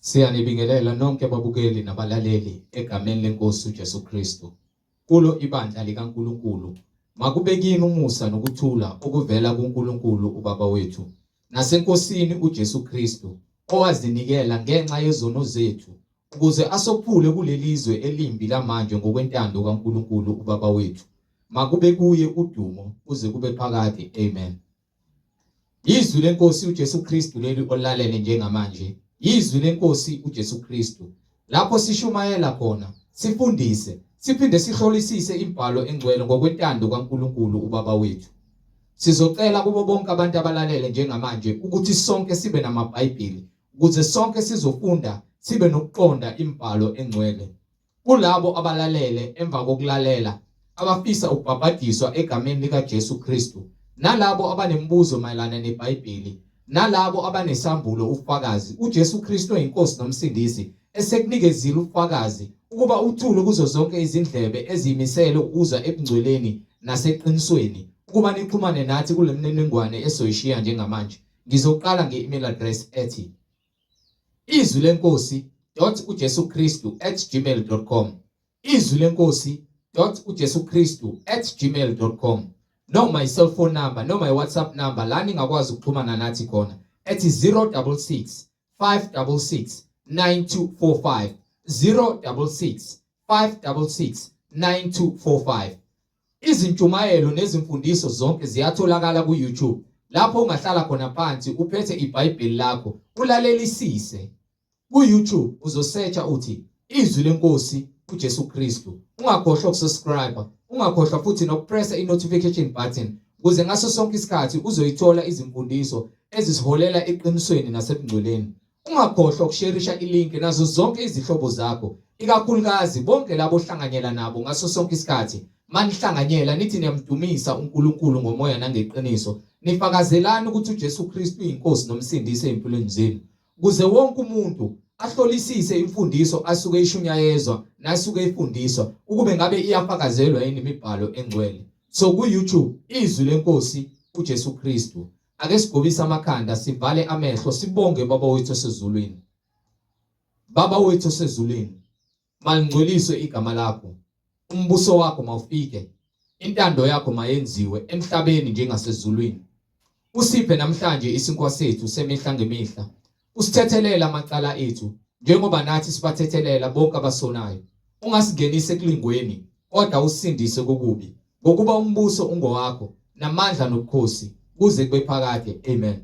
Siyanibingelela nonke babukeli nabalaleli egameni lenkosi uJesu Kristu. Kulo ibandla likaNkulunkulu, makube kini umusa nokuthula okuvela kuNkulunkulu uBaba wethu naseNkosini uJesu Kristu, owazinikela ngenxa yezono zethu ukuze asophule kulelizwe elimbi lamanje ngokwentando kaNkulunkulu uBaba wethu. Makube kuye udumo kuze kube phakade. Amen. Yizwi lenkosi uJesu Kristu leli olalele njengamanje. Yizwi lenkosi uJesu Kristu. Lapho sishumayela khona, sifundise, siphinde sihlolisise imibhalo engcwele ngokwentando kaNkulunkulu uBaba wethu. Sizocela kubo bonke abantu abalalele njengamanje ukuthi sonke sibe namaBhayibheli ukuze sonke sizofunda sibe nokuqonda imibhalo engcwele. Kulabo abalalele emva kokulalela, abafisa ukubhabhadiswa egameni likaJesu Kristu, nalabo abanemibuzo mayelana neBhayibheli, nalabo abanesambulo ubufakazi, uJesu Kristu oyiNkosi noMsindisi esekunikezile ubufakazi ukuba uthule kuzo zonke izindlebe eziyimisele ukuza ebungcweleni naseqinisweni, ukuba nixhumane nathi kule mniningwane esoyishiya njengamanje. Ngizoqala nge-email address ethi Izwi lenkosi dot uJesu Kristu at gmail dot com. Izwi lenkosi dot uJesu Kristu at gmail dot com. Noma i-cellphone number noma i-WhatsApp number la ningakwazi ukuxhumana nathi khona ethi 066 566 9245 066 566 9245. Izintshumayelo nezimfundiso zonke ziyatholakala ku-YouTube lapho ungahlala khona phansi uphethe iBhayibheli lakho ulalelisise. Ku-YouTube uzosearcha uthi Izwi leNkosi uJesu Kristu. Ungakhohlwa ukusubscribe, ungakhohlwa futhi nokupressa i-notification button ukuze ngaso sonke isikhathi uzoyithola izimfundiso ezisiholela eqinisweni nasebungcweleni. Ungakhohlwa ukusherisha ilinki nazo zonke izihlobo zakho, ikakhulukazi bonke labo ohlanganyela nabo ngaso sonke isikhathi. Manihlanganyela nithi niyamdumisa uNkulunkulu ngomoya nangeqiniso, nifakazelani ukuthi uJesu Kristu uyiNkosi noMsindisi ezimpilweni zenu, ukuze wonke umuntu ahlolisise imfundiso asuke ishunyayezwa nasuke ifundiswa ukube ngabe iyafakazelwa yini imibhalo engcwele. So ku-YouTube izwi lenkosi uJesu Kristu. Ake sigobise amakhanda sivale amehlo sibonge Baba wethu osezulwini. Baba wethu osezulwini, malingcweliswe igama lakho. Umbuso wakho mawufike. Intando yakho mayenziwe emhlabeni njengasezulwini. Usiphe namhlanje isinkwa sethu semihla ngemihla. Usithethelele amacala ethu njengoba nathi sibathethelela bonke abasonayo. Ungasingenisi ekulingweni, kodwa usisindise kokubi. Ngokuba umbuso ungowakho, namandla nobukhosi, kuze kube phakade. Amen.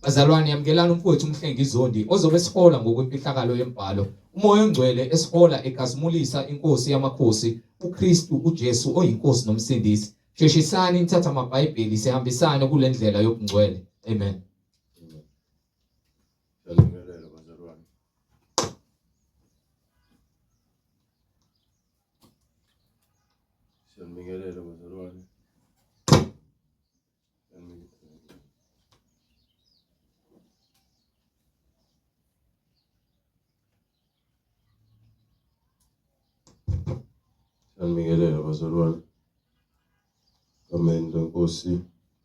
Bazalwane, yamukelani umfowethu uMhlengi Zondi ozobe esihola ngokwemfihlakalo yembhalo. UMoya oNgcwele esihola ekhazimulisa iNkosi yamakhosi, uKristu uJesu oyiNkosi noMsindisi. Sheshisani nithathe amaBhayibheli sihambisane kule ndlela yobungcwele. Amen. Siyabingelela bazalwane. Siyabingelela bazalwane. Siyanibingelela bazalwane. Egameni leNkosi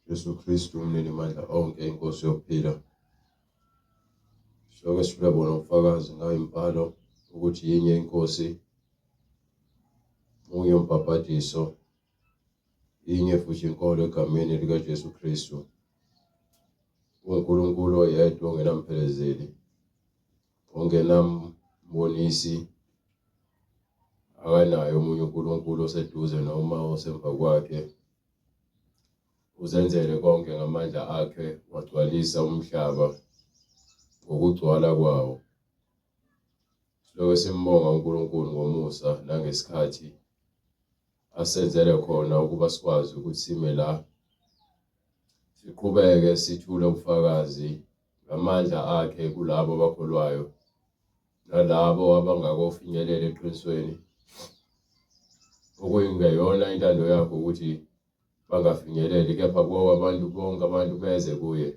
Jesu Kristu umninimandla onke inkosi yokuphila. Sonke sifuna bona ubufakazi ngayo imibhalo ukuthi yinye inkosi, munye umbhabhadiso, yinye futhi inkolo egameni likaJesu Kristu. UNkulunkulu oyedwa ongenamphelezeli, ongenambonisi, akanaye omunye uNkulunkulu oseduze noma osemva kwakhe. Uzenzele konke ngamandla akhe, wagcwalisa umhlaba ngokugcwala kwawo. Siloke simbonga uNkulunkulu ngomusa nangesikhathi asenzele khona ukuba sikwazi ukuthi sime la siqhubeke sithule ubufakazi ngamandla akhe kulabo abakholwayo nalabo abangakofinyelela eqinisweni okuyingeyona intando yakho ukuthi bangafinyeleli kepha kuwo abantu bonke abantu beze kuye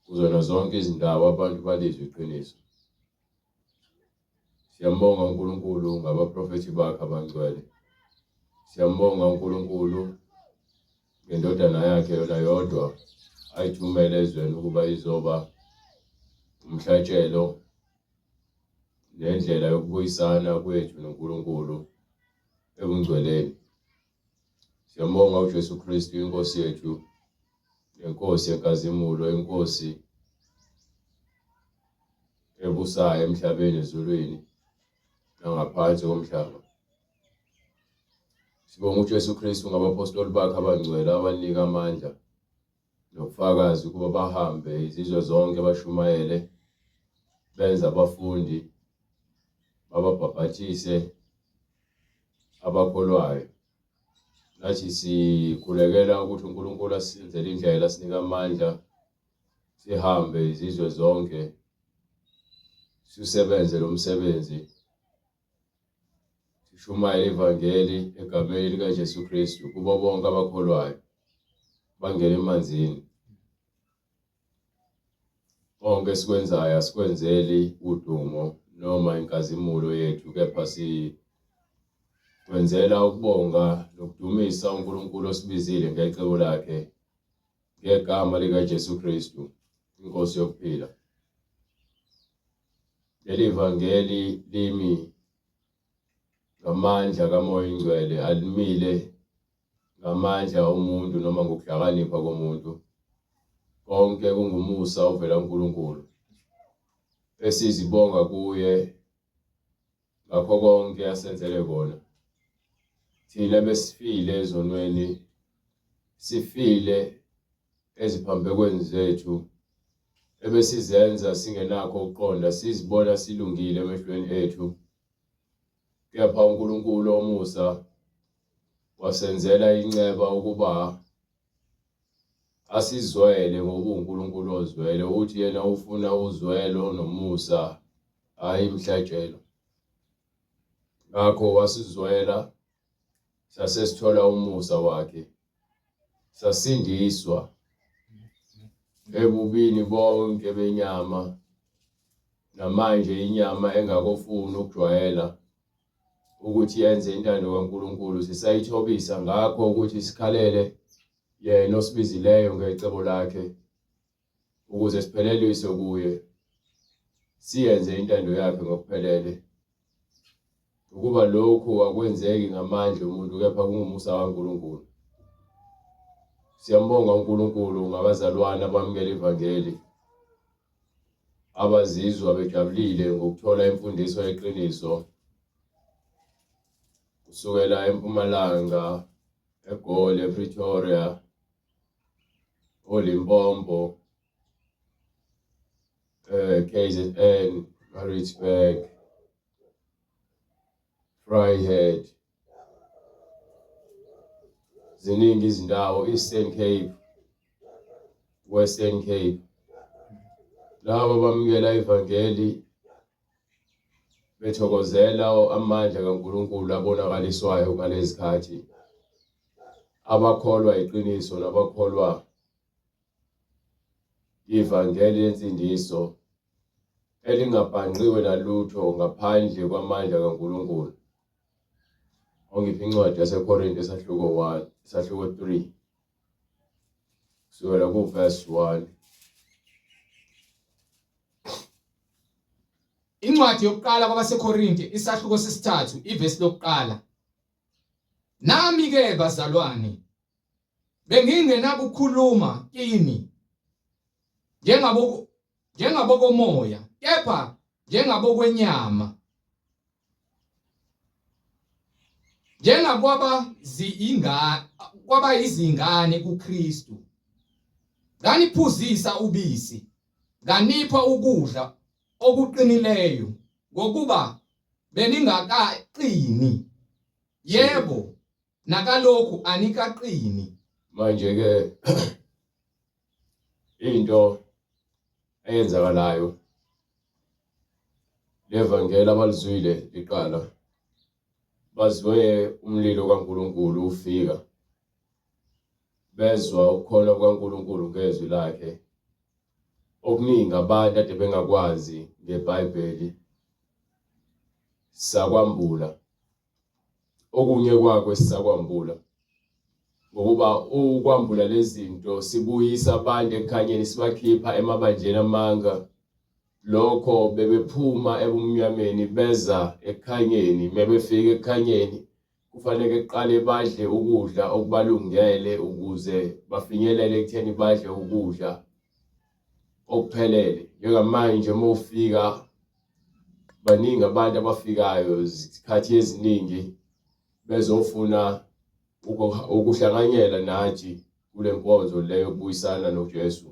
kuzona zonke izindawo abantu balizwe iqiniso. Siyambonga uNkulunkulu ngabaprofethi bakhe abangcwele. Siyambonga uNkulunkulu ngendodana yakhe yona yodwa ayithumele ezweni ukuba izoba umhlatshelo. nendlela yokubuyisana kwethu noNkulunkulu ebungcweleni. Siyambonga uJesu Kristu inkosi yethu nenkosi yenkazimulo, inkosi ebusayo emhlabeni ezulwini nangaphansi komhlaba. Sibonga uJesu Kristu ngabapostoli bakhe abangcwele abanika amandla nobufakazi ukuba bahambe izizwe zonke bashumayele benze abafundi bababhabhathise abakholwayo. Nathi sikhulekela ukuthi uNkulunkulu asenzele indlela asinike amandla sihambe izizwe zonke sisebenze lo msebenzi Sishumayele ivangeli egameni likaJesu Kristu kubo bonke abakholwayo bangena emanzini. Konke esikwenzayo asikwenzeli udumo noma inkazimulo yethu kepha sikwenzela ukubonga nokudumisa uNkulunkulu osibizile ngecebo lakhe ngegama likaJesu Kristu inkosi yokuphila. Leli vangeli limi ngamandla kaMoya oNgcwele, alimile ngamandla omuntu noma ngokuhlakanipha komuntu. Konke kungumusa ovela kuNkulunkulu esizibonga kuye ngakho konke asenzele kona. Thina besifile ezonweni, sifile eziphambekweni zethu ebesizenza singenakho ukuqonda, sizibona silungile emehlweni ethu. Kepha uNkulunkulu omusa wasenzela inceba ukuba asizwele ngoba uNkulunkulu ozwele uthi yena ufuna uzwelo nomusa hayi imhlatshelo ngakho wasizwela sase sithola umusa wakhe sasindiswa ebubini bonke benyama namanje inyama engakofuni ukujwayela ukuthi yenze intando kaNkuluNkulu sisayithobisa ngakho ukuthi sikhalele yena osibizileyo ngecebo lakhe ukuze sipheleliswe kuye siyenze intando yakhe ngokuphelele ukuba lokhu akwenzeki ngamandla omuntu kepha kungumusa kaNkuluNkulu. Siyambonga uNkulunkulu ngabazalwane abamukela ivangeli abazizwa bejabulile ngokuthola imfundiso yeqiniso kusukela eMpumalanga, eGoli, ePretoria, oLimpopo, KZN, Maritzburg, Vryheid, ziningi izindawo, Eastern Cape, Western Cape. Laba bamukela ivangeli bethokozela amandla kaNkulunkulu abonakaliswayo ngalezi khathi. Abakholwa iqiniso nabakholwa ivangeli lensindiso elingabhangqiwe nalutho ngaphandle kwamandla kaNkulunkulu. Ongiphi incwadi yaseKorinte isahluko 1, isahluko 3. Kusukela ku-verse 1. Incwadi yokuqala kwabaseKorinte isahluko sesithathu ivesi lokuqala. Nami ke bazalwane bengingenakukhuluma kini njengabo njengabokomoya kepha njengabokwenyama njengakwaba zingane kwaba izingane kuKristu nganiphuzisa ubisi nganipha ukudla okuqinileyo ngokuba beningakaqini yebo nakalokhu anikaqini. Manje ke into eyenzakalayo levangeli abalizwile liqala bazwe umlilo kaNkuluNkulu ufika bezwa ukukhona kukaNkuluNkulu ngezwi lakhe okuningi abantu ade bengakwazi ngeBhayibheli sakwambula Okunye kwako esisakwambula ngokuba ukwambula lezi zinto sibuyisa abantu ekukhanyeni sibakhipha emabandleni amanga. Lokho bebephuma ebumnyameni beza ekukhanyeni, mebefika ekukhanyeni kufanele kuqale badle ukudla okubalungele ukuze bafinyelele ekutheni badle ukudla okuphelele. Njengamanje uma ufika baningi abantu abafikayo izikhathi eziningi bezofuna ukuhlanganyela nathi kule nkonzo le yokubuyisana noJesu.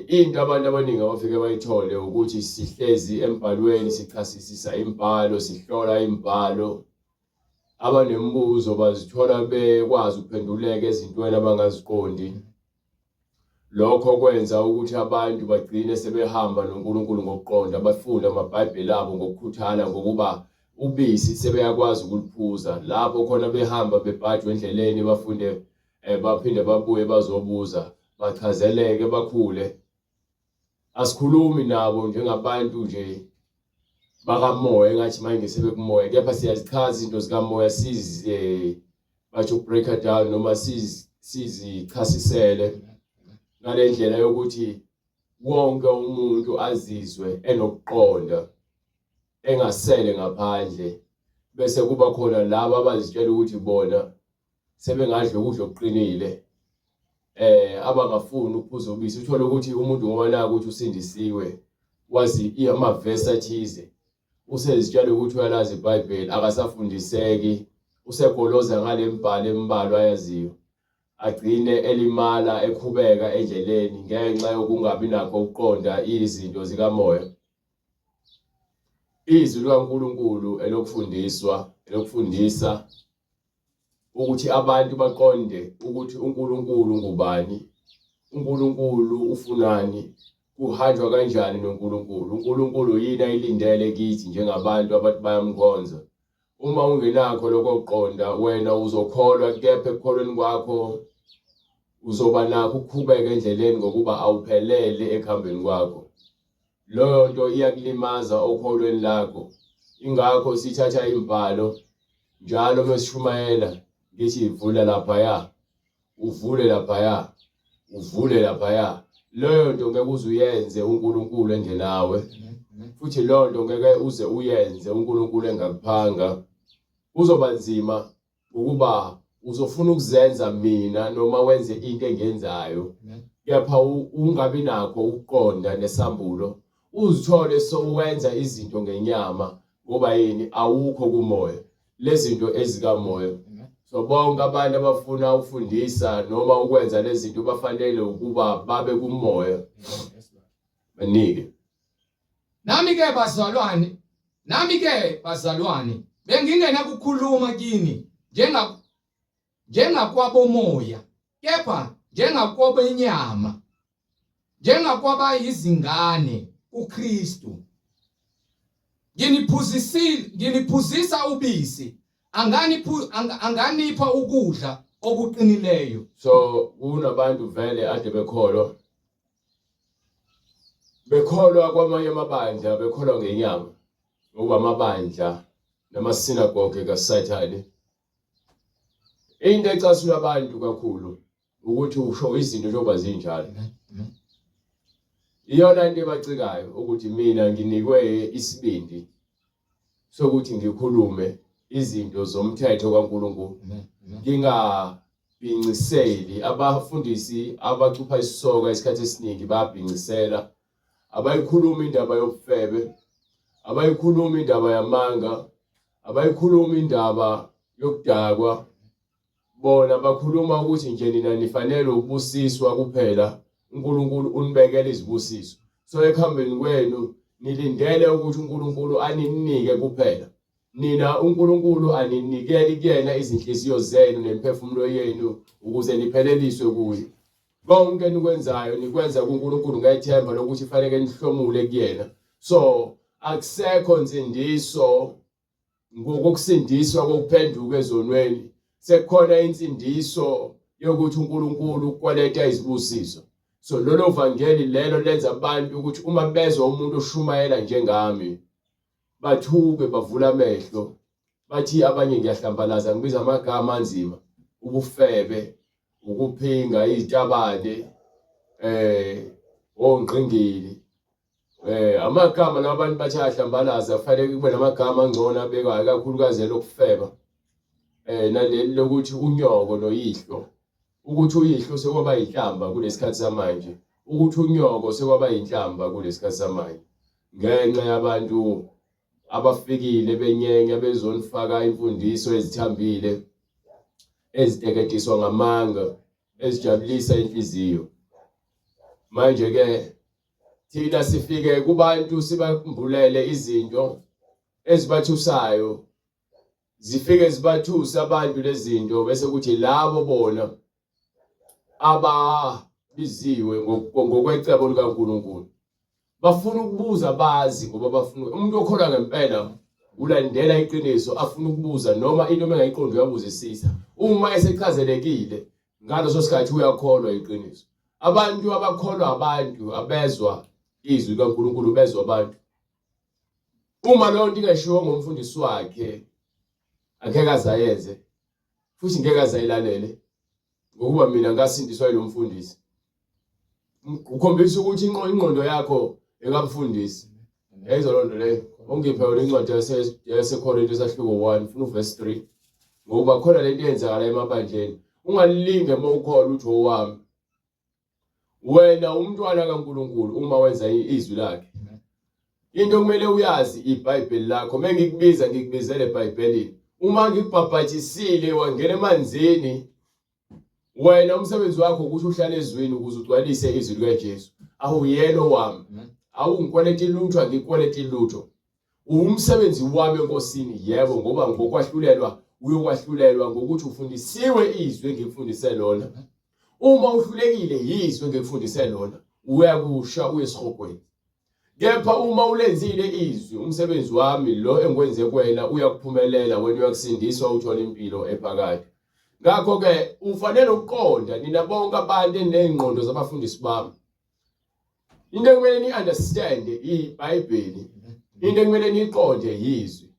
Into abantu abaningi abafike bayithole ukuthi sihlezi embhalweni sichasisisa imibhalo, sihlola imibhalo. Abanemibuzo bazithola bekwazi ukuphenduleka ezintweni abangaziqondi. Lokho kwenza ukuthi abantu bagcine sebehamba noNkulunkulu ngokuqonda, bafunde amaBhayibheli abo ngokukhuthala ngokuba ubisi sebeyakwazi ukuluphuza. Lapho khona behamba bebhajwa endleleni bafunde baphinde babuye bazobuza, bachazeleke bakhule. Asikhulumi nabo njengabantu nje bakamoya engathi manje sebekumoya, kepha siyazichaza izinto zikamoya size bathi ukubreak down noma sizichasisele ngale ndlela yokuthi wonke umuntu azizwe enokuqonda engasele ngaphandle bese kuba khona laba abazitshela ukuthi bona sebengadla ukudla okuqinile abangafuni ukuphuza ubisi. Uthole ukuthi umuntu ngoba naka ukuthi usindisiwe wazi amavesi athize, usezitshela ukuthi uyalazi iBhayibheli, akasafundiseki, usegoloza ngale mibhalo embalwa ayaziyo, agcine elimala ekhubeka endleleni ngenxa yokungabi nakho ukuqonda izinto zikamoya. Izwi likaNkulunkulu elokufundiswa, elokufundisa ukuthi abantu baqonde ukuthi uNkulunkulu ngubani, uNkulunkulu ufunani, kuhanjwa kanjani noNkulunkulu, uNkulunkulu yini ayilindele kithi njengabantu abathi bayamkhonza. Uma ungenakho lokho kuqonda, wena uzokholwa, kepha ekukholweni kwakho uzoba nakho ukukhubeka endleleni ngokuba awuphelele ekuhambeni kwakho. Leyo nto iyakulimaza okholweni lakho. Ingakho sithatha imibhalo njalo mesishumayela ngithi vula laphaya, uvule laphaya, uvule laphaya. Leyo nto ngeke uze uyenze uNkulunkulu engenawe, futhi leyo nto ngeke uze uyenze uNkulunkulu engakuphanga. Kuzoba nzima Ukuba uzofuna ukuzenza mina noma wenze into engiyenzayo, kepha ungabi nakho ukuqonda nesambulo, uzithole sowuwenza izinto ngenyama ngoba yini awukho kumoya, lezinto ezikamoya. So bonke abantu abafuna ukufundisa noma ukwenza lezinto bafanele ukuba babe kumoya. Banike. Nami ke bazalwane, nami ke bazalwane, bengingenakukhuluma kini njenga njengakwabomoya, kepha njengakwabenyama, njengakwabayizingane kuKristu. Nginiphuzisile, nginiphuzisa ubisi, anganiphu anganipha ukudla okuqinileyo. So kunabantu vele ade bekholwa Bekholwa kwamanye amabandla, bekholwa ngenyama, ngokuba amabandla namasinagoge kaSathane. Into ecasula abantu kakhulu ukuthi usho izinto njengoba zinjalo. Iyona into ebacikayo ukuthi mina nginikwe isibindi sokuthi ngikhulume izinto zomthetho kaNkulunkulu. Nginga Bhinciseli, abafundisi abacupha isisoka isikhathi esiningi bayabhincisela, abayikhulumi indaba yobufebe, abayikhulumi indaba yamanga, abayikhulumi indaba yokudakwa. Bona bakhuluma ukuthi nje nina nifanele ukubusiswa kuphela, uNkulunkulu unibekela izibusiso. So ekuhambeni kwenu nilindele ukuthi uNkulunkulu aninike kuphela. Nina uNkulunkulu aninikeli kuyena izinhliziyo zenu nemiphefumulo yenu ukuze nipheleliswe kuye. Konke enikwenzayo nikwenza kuNkulunkulu ngethemba lokuthi fanele nihlomule kuyena. So akusekho nsindiso ngokusindiswa kokuphenduka ezonweni, sekukhona insindiso yokuthi uNkulunkulu ukweleta izibusiso. So lolo vangeli lelo lenza abantu ukuthi uma bezwa umuntu oshumayela njengami bathuke bavula amehlo bathi abanye ngiyahlambalaza ngibiza amagama anzima ubufebe ukuphinga izitabane ongqingili. Eh amagama lawa abantu bathi ahlambalaza kufanele kube namagama angcono abekwayo kakhulukazi elokufeba. Eh naleli lokuthi unyoko noyihlo. Ukuthi uyihlo sekwaba yinhlamba kulesikhathi samanje. Ukuthi unyoko sekwaba yinhlamba kulesikhathi samanje. Ngenxa yabantu abafikile benyenya bezonifaka imfundiso ezithambile eziteketiswa ngamanga ezijabulisa inhliziyo. Manje ke thina sifike kubantu sibambulele izinto ezibathusayo zifike zibathuse abantu lezinto bese kuthi labo bona ababiziwe ngokwecebo likaNkulunkulu bafuna ukubuza bazi ngoba bafuna umuntu okholwa ngempela ulandela iqiniso afuna ukubuza noma into engayiqondi uyabuzisisa uma esechazelekile ngaleso sikhathi uyakholwa iqiniso abantu abakholwa abantu abezwa izwi likaNkulunkulu bezwa abantu uma leyo nto ingashiwo ngomfundisi wakhe angeke azayenze futhi ngeke azayilalele ngokuba mina ngasindiswa yilo mfundisi ukhombisa ukuthi ingqondo yakho ekamfundisi yayizwa loo nto leyo ungiphe yona incwadi yaseKorinto isahluko 1 funa uvesi 3 ngokuba khona lento eyenzakala emabandleni ungalilinge uma ukholwa uthi owami wena umntwana kaNkuluNkulu uma wenza izwi lakhe into okumele uyazi iBhayibheli lakho mengikubiza ngikubizele eBhayibhelini uma ngikubhabhatisile wangena emanzini wena umsebenzi wakho ukuthi uhlale ezwini ukuze ugcwalise izwi likaJesu awuyena owami awungikweleti lutho angikweleti lutho Uwumsebenzi wami eNkosini, yebo, ngoba ngokwahlulelwa uyokwahlulelwa ngokuthi ufundisiwe izwi engikufundise lona. Uma uhlulekile yizwi engikufundise lona, uyakusha uye esihogweni. Kepha uma ulenzile izwi, umsebenzi wami lo engikwenze kuwena uyakuphumelela, wena uyakusindiswa uthole impilo ephakade. Ngakho-ke ufanele ukuqonda nina bonke abantu eningqondo zabafundisi bami Into ekumele ni-understand iBhayibheli, into ekumele niyiqonde yizwi.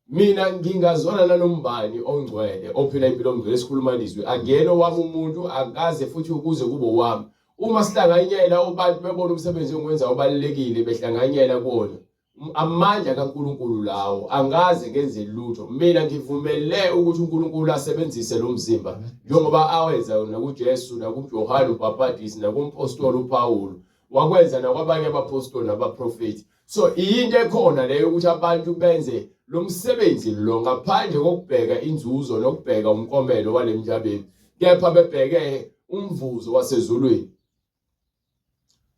Mina ngingazwana nanombani ongcwele ophila impilo ongcwele esikhuluma izwi akuyena owami umuntu akaze futhi ukuze kube owami. Uma sihlanganyela abantu bebona umsebenzi engiwenza ubalulekile behlanganyela kuwona amandla kaNkuluNkulu lawo angaze ngenze lutho mina ngivumele ukuthi uNkulunkulu asebenzise lo mzimba njengoba awenza nakuJesu nakuJohane uBhapatisi nakumpostoli uPawulu wakwenza nakwabanye abapostoli nabaprofeti so iyinto ekhona leyo ukuthi abantu benze lo msebenzi lo ngaphandle kokubheka inzuzo nokubheka umkomelo walemhlabeni kepha bebheke umvuzo wasezulwini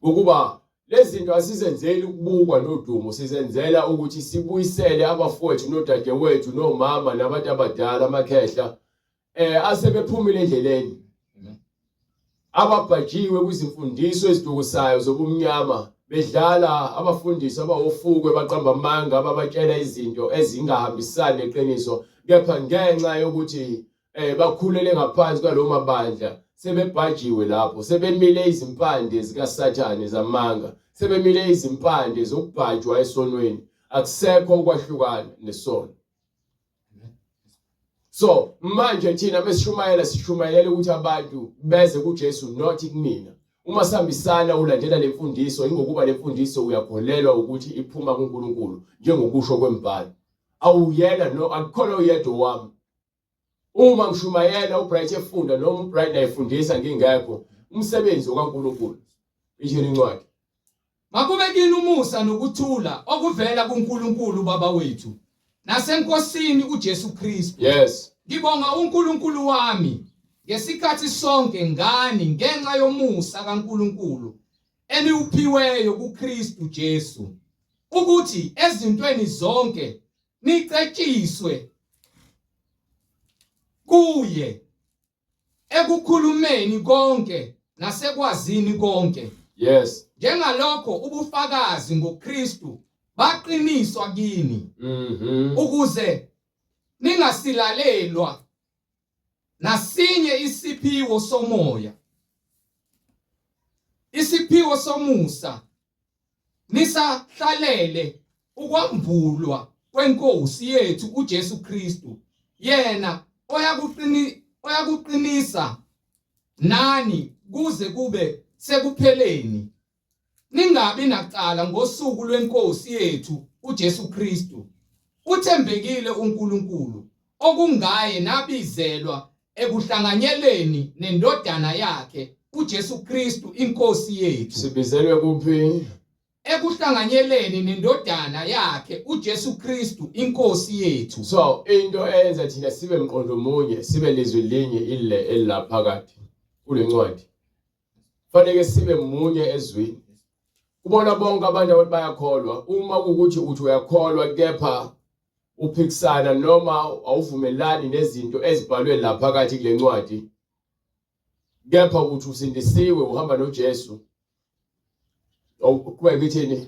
Ngokuba lezi zinto asizenzeli ukubukwa nodumo, sizenzela ukuthi sibuyisele abafowethu nodadewethu nomama nabantu abadala amakhehla eh asebephumile endleleni ababhajiwe kwizimfundiso ezidukusayo zobumnyama bedlala abafundisi abawofukwe baqamba amanga ababatshela izinto ezingahambisani neqiniso kepha ngenxa yokuthi eh bakhulele ngaphansi kwalowo mabandla sebebhajiwe lapho sebemile izimpande zikaSathane zamanga sebemile izimpande zokubhajwa esonweni akusekho ukwahlukana nesono so manje thina mesishumayela sishumayela ukuthi abantu beze kuJesu not kumina uma sihambisana ulandela lemfundiso ingokuba lemfundiso uyakholelwa ukuthi iphuma kuNkulunkulu njengokusho kwembhalo awuyena no akukhona oyedwa wami Uma ngishumayela uBright efunda noma uBright naye efundisa ngingekho, umsebenzi okaNkulunkulu. Ithini incwadi? Makube kini umusa nokuthula okuvela kuNkulunkulu uBaba wethu naseNkosini uJesu Kristu. Yes. Ngibonga uNkulunkulu wami ngesikhathi sonke ngani ngenxa yomusa kaNkulunkulu eniwuphiweyo kuKristu Jesu ukuthi ezintweni zonke nicetshiswe kuye ekukhulumeni konke nasekwazini konke yes njengalokho ubufakazi ngoKristu baqiniswa kini mhm ukuze ningasilalelwa nasinye isiphiwo somoya isiphiwo somusa nisahlalele ukwambulwa kwenkosi yethu uJesu Kristu yena oyakuqini oyakuqinisa nani kuze kube sekupheleni Ningabi nacala ngosuku lweNkosi yethu uJesu Kristu. Uthembekile uNkulunkulu, okungaye nabizelwa ekuhlanganyeleni neNdodana yakhe uJesu Kristu iNkosi yethu. Sibizelwe kuphi? Ekuhlanganyeleni neNdodana yakhe uJesu Kristu iNkosi yethu. So into eyenza thina sibe mqondo munye, sibe lizwi linye ile elilaphakathi kulencwadi. Fanele sibe munye ezwini. Kubona bonke abantu abathi bayakholwa, uma kuwukuthi uthi uyakholwa kepha uphikisana noma awuvumelani nezinto ezibhalwe la phakathi kule ncwadi, kepha uthi usindisiwe uhamba noJesu. Awuqhubeka ithini?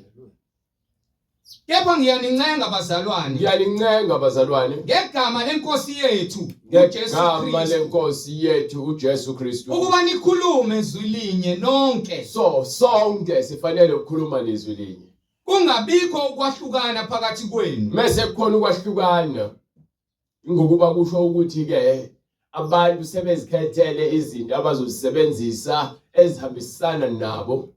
Kepha ngiyanincenga bazalwane. Ngiyanincenga bazalwane. Ngegama lenkosi yethu uJesu Kristu. Ngegama lenkosi yethu uJesu Kristu. Ukuba nikhulume zwi linye nonke. So sonke sifanele ukukhuluma lizwi linye. Kungabikho ukwahlukana phakathi kwenu. Mese kukhona ukwahlukana. Ngokuba kusho ukuthi ke abantu sebezikhethele izinto abazozisebenzisa ezihambisana nabo.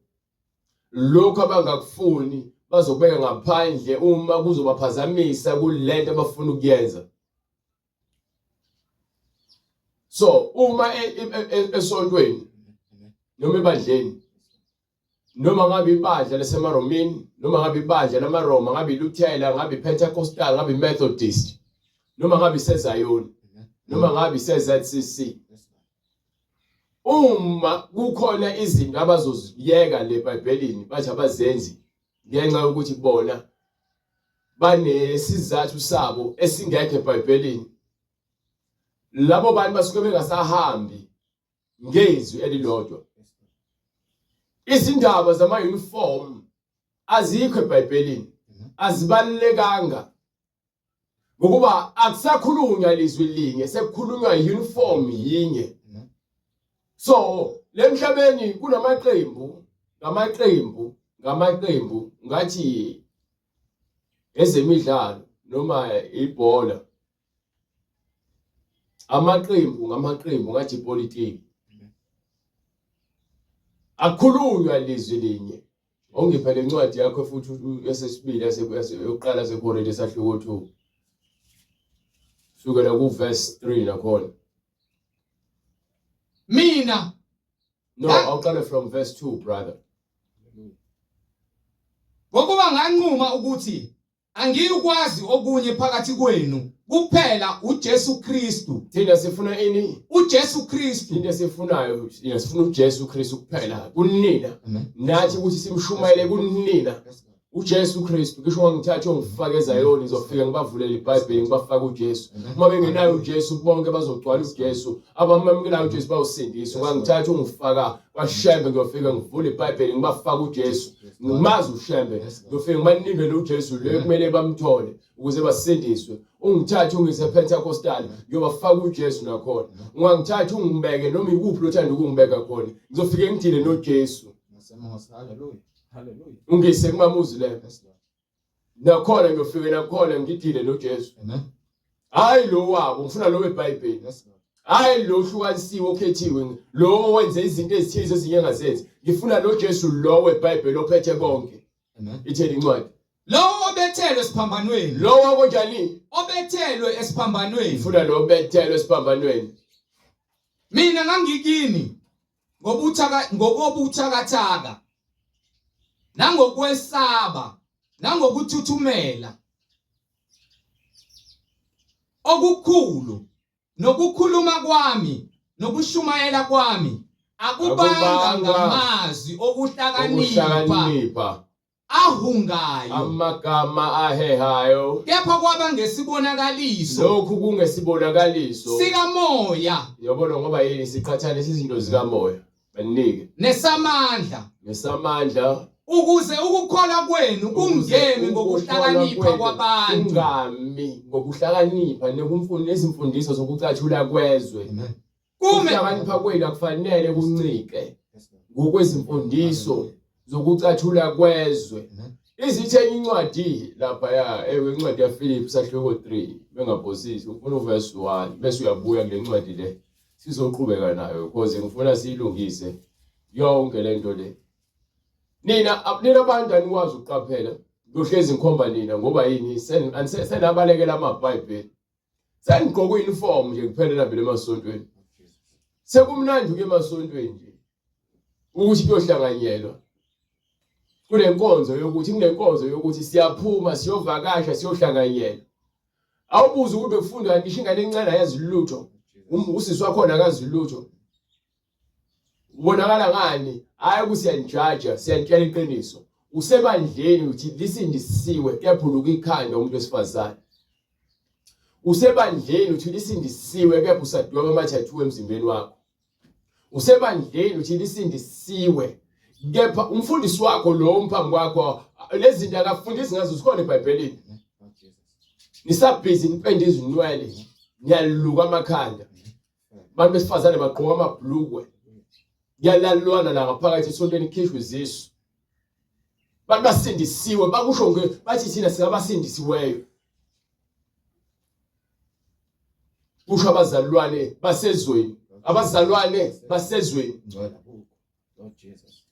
Lokhu abangakufuni bazokubeka ngaphandle uma kuzobaphazamisa kulento abafuna ukuyenza. So uma e, e, e, esontweni noma ebandleni noma ngabe ibandla lasemaromini noma ngabe ibandla lamaRoma ngabe iLuthela ngabe iPentecostal ngabe iMethodist noma ngabe iseZayoni noma ngabe iseZCC uma kukhona izinto abazoziyeka le Bhayibhelini bathi abazenzi ngenxa yokuthi bona banesizathu sabo esingekho eBhayibhelini labo bantu basuke bengasahambi ngezwi elilodwa. Izindaba zama-uniform azikho eBhayibhelini, azibalulekanga ngokuba akusakhulunywa lizwi linye, sekukhulunywa uniform yinye. So lemhlabeni kunamaqembu ngamaqembu ngamaqembu ngathi ezemidlalo noma ibhola Amaqembu ngamaqembu ngathi ipolitiki. Akukhulunywa lizwi linye. Ongiphe le ncwadi yakho futhi yasesibili yokuqala seKorinte sahluko 2. Sukela ku verse 3 nakhona. Mina No, awuqale from verse 2 brother. Ngokuba nganquma ukuthi Angiyukwazi okunye phakathi kwenu kuphela uJesu Kristu. Thina sifuna ini? UJesu Kristu. Into esifunayo thina sifuna uJesu Kristu kuphela kunina. Nathi ukuthi simshumayele kunina. uJesu Kristu ngisho ungangithatha ungifake eZayoni ngizofika ngibavulele iBhayibheli ngibafake uJesu. Uma bengenayo uJesu bonke bazogcwala uJesu. Abamamukelayo uJesu bayosindiswa. Ungangithatha ungifaka kwaShembe ngiyofika ngivule iBhayibheli ngibafake uJesu. Ngimazi uShembe ngiyofika ngibanike lo Jesu le kumele bamthole ukuze basindiswe. Ungithathe ungise Pentecostal ngiyobafaka uJesu nakhona. Ungangithatha ungibeke noma ikuphi lothanda ukungibeka khona. Ngizofike ngidile noJesu. Ungise kumamuzi leyo. Nakhona ngiyofike nakhona ngidile noJesu. Amen. Hayi lo wabo ngifuna lo weBhayibheli. Hayi lo hlukanisiwe okhethiwe lo owenze izinto ezithize ezinye engazenzi. Ngifuna lo Jesu lo weBhayibheli ophethe konke. Amen. Itheni incwadi? Lowo obethelwe esiphambanweni. Lowo konjani? Obethelwe esiphambanweni. Ngifuna lo obethelwe esiphambanweni. Mina ngangikini ngobuthaka ngokobuthakathaka nangokwesaba nangokuthuthumela okukhulu nokukhuluma kwami nokushumayela kwami akubanga ngamazwi okuhlakanipha ahungayo amagama ahehayo kepha kwaba ngesibonakaliso lokhu kungesibonakaliso sikamoya yabona ngoba yini siqhathanisa izinto zikamoya banike nesamandla nesamandla ukuze ukukholwa kwenu kungemi ngokuhlakanipha kwabantu kungami ngokuhlakanipha nekumfunda nezimfundiso zokucathula kwezwe Kume ukuhlakanipha kwenu akufanele kuncike ngokwezimfundiso zokucathula kwezwe. Izithe enye incwadi laphaya, ewe incwadi yaFiliphu sahluko 3, bengaphosisi, ufuna uverse 1 bese uyabuya kule ncwadi le. Sizoqhubeka nayo because ngifuna siyilungise yonke lento le. Nina nina abantu anikwazi ukuqaphela. Kuhlezi ngikhomba nina ngoba yini senabalekela amaBhayibheli. Senigqoka uniform nje kuphela nabile emasontweni. Sekumnandi ukuya emasontweni nje. Ukuthi kuyohlanganyelwa. Kunenkonzo yokuthi kunenkonzo yokuthi siyaphuma siyovakasha siyohlanganyela. Awubuze ukuthi bekufundwa ngisho ingane encane ayazi lutho. Um, usisi wakhona akazi lutho. Ubonakala ngani? Hayi ukuthi siyanijaja, siyanitshela iqiniso. Usebandleni uthi lisindisiwe kepha uluka ikhanda umuntu wesifazane. Usebandleni uthi lisindisiwe kepha usadweba ama-tattoo emzimbeni wakho. Usebandleni uthi lisindisiwe kepha umfundisi wakho lo umphambi kwakho lezi zinto akafundisi ngazo zikhona eBhayibhelini. Nisabhizi nipende izinwele, niyaluka amakhanda. Abantu besifazane bagqoka amabhlukwe. Kuyalalwana la ngaphakathi esontweni kukhishwe izisu. Abantu basindisiwe bakusho nge bathi thina singabasindisiweyo. Kusho abazalwane basezweni. Abazalwane basezweni.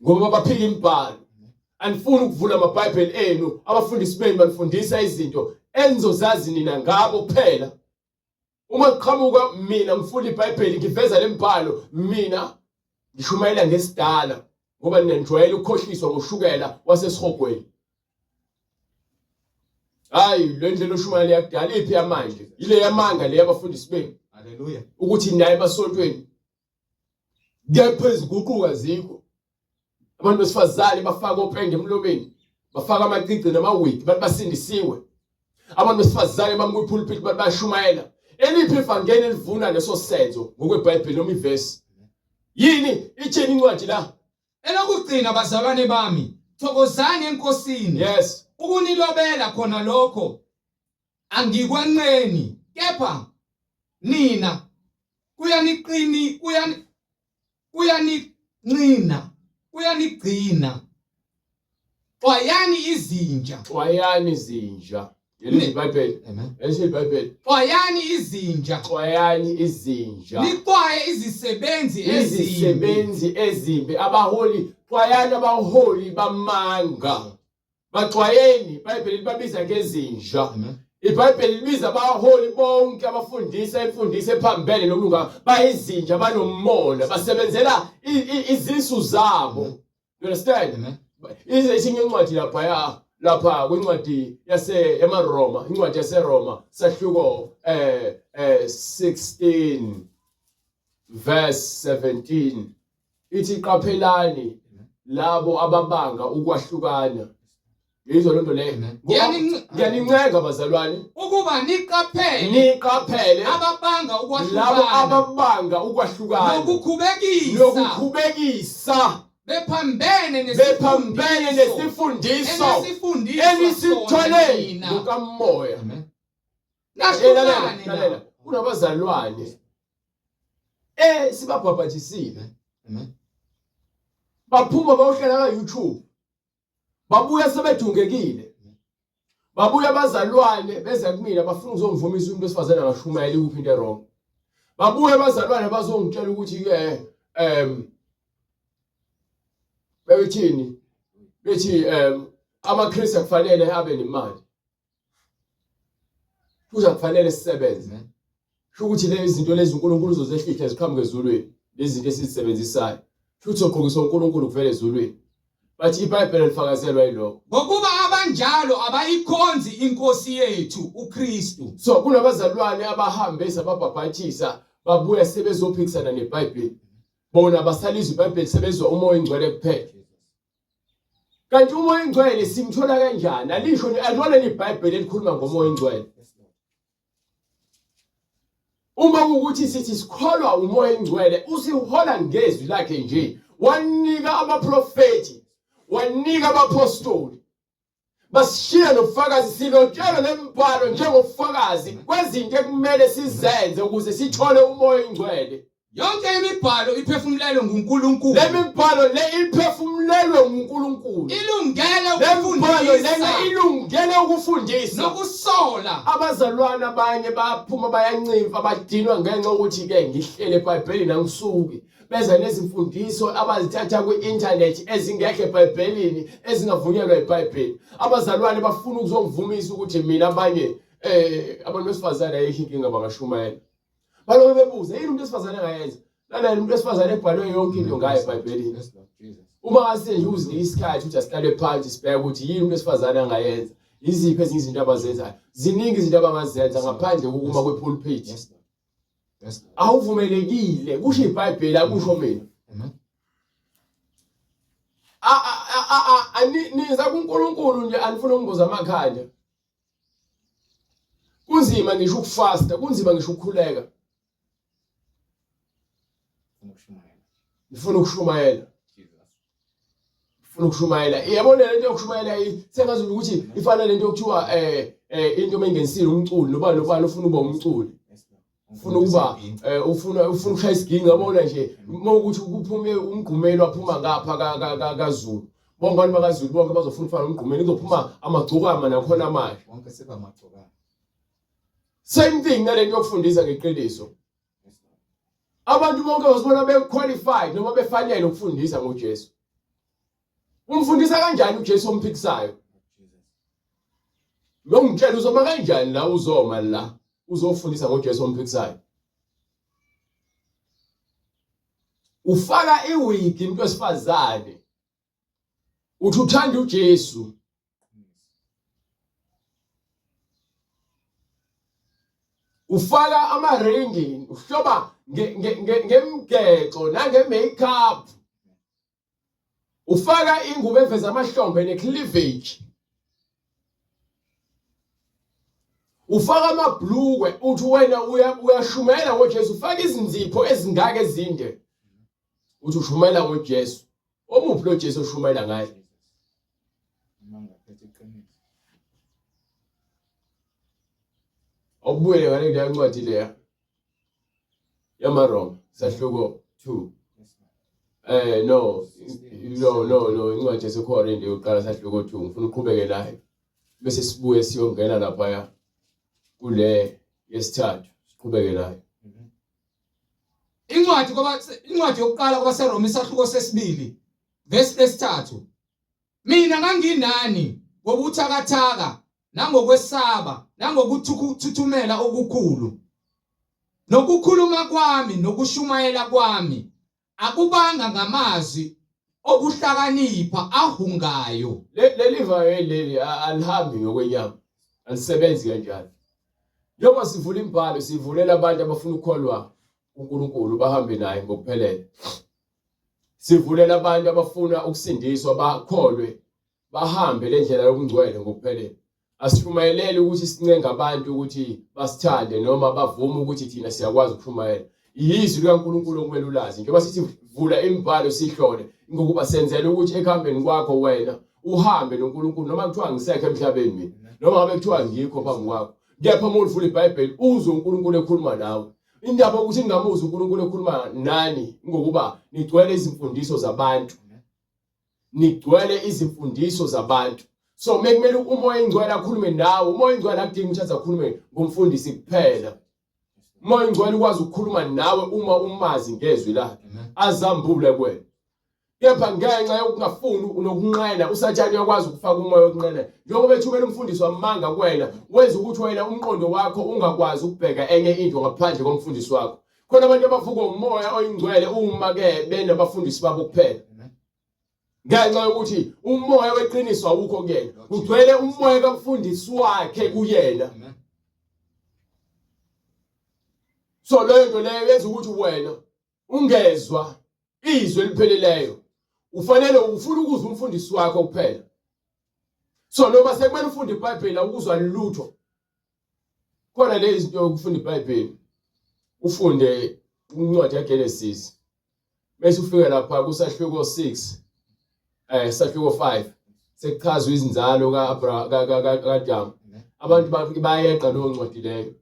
Ngoba baphika imibhalo. Anifuni ukuvula amaBhayibheli enu, abafundisi benu banifundisa izinto enizozazi nina ngabo kuphela. Uma kuqhamuka mina ngifunda iBhayibheli ngiveza lembhalo mina ngishumayela ngesidala ngoba nina nijwayele ukukhohliswa ngoshukela wasesihogweni. Hayi le ndlela oshumayela yakudala iphi yamanje? Ile yamanga le yabafundisi benu. Haleluya. Ukuthi naye emasontweni kepha iziguquka zikho. Abantu besifazane bafaka opende emlomeni, bafaka amacici namawigi, bantu basindisiwe. Abantu besifazane bami kwipulpit bantu bashumayela. Eliphi ivangeli elivuna leso senzo ngokweBhayibheli noma ivesi? Yini ithini incwadi la? Elokugcina bazalwane bami, thokozani eNkosini. Yes. Ukunilobela khona lokho angikwanqeni, kepha nina kuyaniqini kuyani kuyaninqina kuyanigcina. Xwayani izinja. Xwayani izinja. Yelizwi iBhayibheli. Amen. Yelizwi iBhayibheli. Xwayani izinja. Xwayani izinja. Nixwaye izisebenzi ezimbi. Izisebenzi ezimbi abaholi, xwayani abaholi bamanga. Baxwayeni, iBhayibheli libabiza ngezinja. Amen. IBhayibheli libiza abaholi bonke abafundisa imfundiso ephambene nokulunga bayizinja banomona basebenzela izisu zabo. You understand? Amen. Ize isinye incwadi lapha lapha kwincwadi yase emaRoma, incwadi yaseRoma sahluko 16 verse 17 ithi qaphelani labo ababanga ukwahlukana. Yizwa lonto leyo. Ngiyanincenga bazalwane ukuba niqaphele niqaphele ababanga labo ukwahlukana ababanga ukwahlukana nokukhubekisa nokukhubekisa bephambene bephambene nesifundiso nesifundiso enisifundiswa enisithole sona nina. ngokamoya. Amen. Lalela, Nahlukane lalela. nabo. Kunabazalwane sibabhabhathisile Amen. baphuma bayohlala ka YouTube babuya sebedungekile babuya abazalwane beza kumina bafuna ukuzongivumisa umuntu wesifazane angashumayela ikuphi into erong babuya abazalwane bazongitshela ukuthi ke bebethini bethi amaKristu akufanele abe nemali futhi akufanele sisebenze sho ukuthi lezi zinto lezi uNkulunkulu uzozehlihla ziqhamuke ezulwini lezi zinto esizisebenzisayo futhi sogqokiswa uNkulunkulu kuvela ezulwini bathi iBhayibheli lifakazelwa yilokho Ngokuba abanjalo abayikhonzi inkosi yethu uKristu. So kunabazalwane abahambe sababhabhathisa babuya sebezophikisana neBhayibheli bona basalizwa iBhayibheli sebezwa uMoya oNgcwele kuphela kanti uMoya oNgcwele simthola kanjani alisho alilona iBhayibheli elikhuluma ngoMoya oNgcwele Uma kuwukuthi sithi sikholwa uMoya oNgcwele usihola ngezwi lakhe nje wanika abaprofeti wanika abapostoli basishiya nobufakazi silotshelwe lembhalo njengobufakazi kwezinto ekumele sizenze ukuze sithole uMoya oNgcwele Yonke imibhalo iphefumulelwe nguNkulunkulu. Le mibhalo le iphefumulelwe nguNkulunkulu. Ilungele Le mibhalo lena ukufundisa ilungele ukufundisa. nokusola. Abazalwane abanye baphuma bayancimfa badinwa ngenxa yokuthi ke ngihlele eBhayibhelini angisuki. Beza nezimfundiso abazithatha kwi-internet ezingekho eBhayibhelini, ezingavunyelwa iBhayibheli. Abazalwane bafuna ukuzongivumisa ukuthi mina abanye abantu besifazane ayikho inkinga bangashumayela. Balobe bebuza yini umuntu wesifazane angayenza? Lalela umuntu wesifazane ebhalwe yonke into ngaye eBhayibhelini. Uma ngase nje uzinike isikhathi ukuthi asihlale phansi sibheke ukuthi yini umuntu wesifazane angayenza. Yiziphi ezinye izinto abazenzayo? Ziningi izinto abangazenza ngaphandle kokuma kwepulpit. Awuvumelekile kusho iBhayibheli akusho mina. Niza kuNkulunkulu nje anifuna ukungoza amakhanda. Kunzima ngisho ukufasta, kunzima ngisho ukukhuleka. Ngifuna ukushumayela. Ngifuna ukushumayela. Yabona lento yokushumayela sengazi ukuthi ifana lento yokuthiwa into mengenisile umculi noba nobani ufuna ukuba umculi. Ufuna ukuba ufuna ukushaya isiginci yabona nje uma ukuthi kuphume umgqumelo waphuma ngapha kaZulu. Bonke abantu bakaZulu bonke bazofuna ukufana nomgqumelo kuzophuma amagcokama nakhona manje. Bonke sebamagcokama. Same thing nalento yokufundisa ngeqiniso. Abantu bonke bazibona be-qualified noma befanele ukufundisa ngoJesu. Umfundisa kanjani uJesu omphikisayo? Lo ngitshela uzoma kanjani la uzoma la uzofundisa ngoJesu omphikisayo. Ufaka iwigi umuntu wesifazane. Uthi uthanda uJesu. Ufaka amaringi, uhloba ngemgexo nange-makeup. Ufaka ingubo eveza amahlombe ne-cleavage. Ufaka amabhlukwe uthi wena uyashumela ngoJesu, ufaka izinzipho ezingaka ezinde. Uthi ushumela ngoJesu. Omuphi lo Jesu oshumayela ngaye? Awubuyele ngale kuleya ncwadi leya yamaRoma sahluko 2. No no no no incwadi yaseKorinte yokuqala sahluko 2 ngifuna uqhubeke nayo bese sibuye siyongena lapha kule yesithathu siqhubeke nayo. Incwadi kwaba incwadi yokuqala kwabaseRoma isahluko sesibili verse lesithathu. Mina nganginani ngobuthakathaka nangokwesaba nangokuthuthumela okukhulu. Nokukhuluma kwami nokushumayela kwami akubanga ngamazwi okuhlakanipha ahungayo. Leli vangeli leli alihambi ngokwenyama, alisebenzi kanjalo. Njengoba sivula imibhalo sivulela abantu abafuna ukukholwa uNkulunkulu bahambe naye ngokuphelele. Sivulela abantu abafuna ukusindiswa bakholwe bahambe le ndlela yobungcwele ngokuphelele. Asishumayeleli ukuthi sincenga abantu ukuthi basithande noma bavume ukuthi thina siyakwazi ukushumayela. Yizwi likaNkulunkulu okumele ulazi. Njengoba sithi vula imibhalo sihlole, ngokuba senzele ukuthi ekuhambeni kwakho wena uhambe noNkulunkulu noma kuthiwa ngisekho emhlabeni mina, noma ngabe kuthiwa ngikho phambi kwakho. Kepha uma ulivula iBhayibheli uzwe uNkulunkulu ekhuluma nawe. Indaba ukuthi ningamuzwa uNkulunkulu ekhuluma nani ngokuba nigcwele izimfundiso zabantu. Nigcwele izimfundiso zabantu. So mekumele uMoya oyiNgcwele akhulume nawe, uMoya oyiNgcwele akudingi ukuthi aze akhulume ngomfundisi kuphela. uMoya oyiNgcwele ukwazi ukukhuluma nawe uma umazi ngezwi lakhe, azambule kuwena. Kepha ngenxa yokungafuni nokunqena, uSathane uyakwazi ukufaka umoya wokunqena. Njengoba ethumela umfundisi wamanga kuwena, wenza ukuthi wena umqondo wakho ungakwazi ukubheka enye into ngaphandle komfundisi wakho. Khona abantu abavuka umoya oyingcwele uma ke benabafundisi babo kuphela. Ngenxa yokuthi umoya weqiniso awukho kuyena, kugcwele umoya kamfundisi wakhe kuyena. So leyo nto leyo yenza ukuthi wena ungezwa izwi elipheleleyo. Ufanele ufuna ukuzwa umfundisi wakho kuphela. So noma sekumele ufunde iBhayibheli awukuzwa lutho. Khona le izinto yokufunda iBhayibheli. Ufunde incwadi yaGenesis. Bese ufika lapha kusahluko 6 sahluko 5 sekuchazwa izinzalo kaAbraham kaAdam. Abantu bayeqa leyo ncwadi leyo.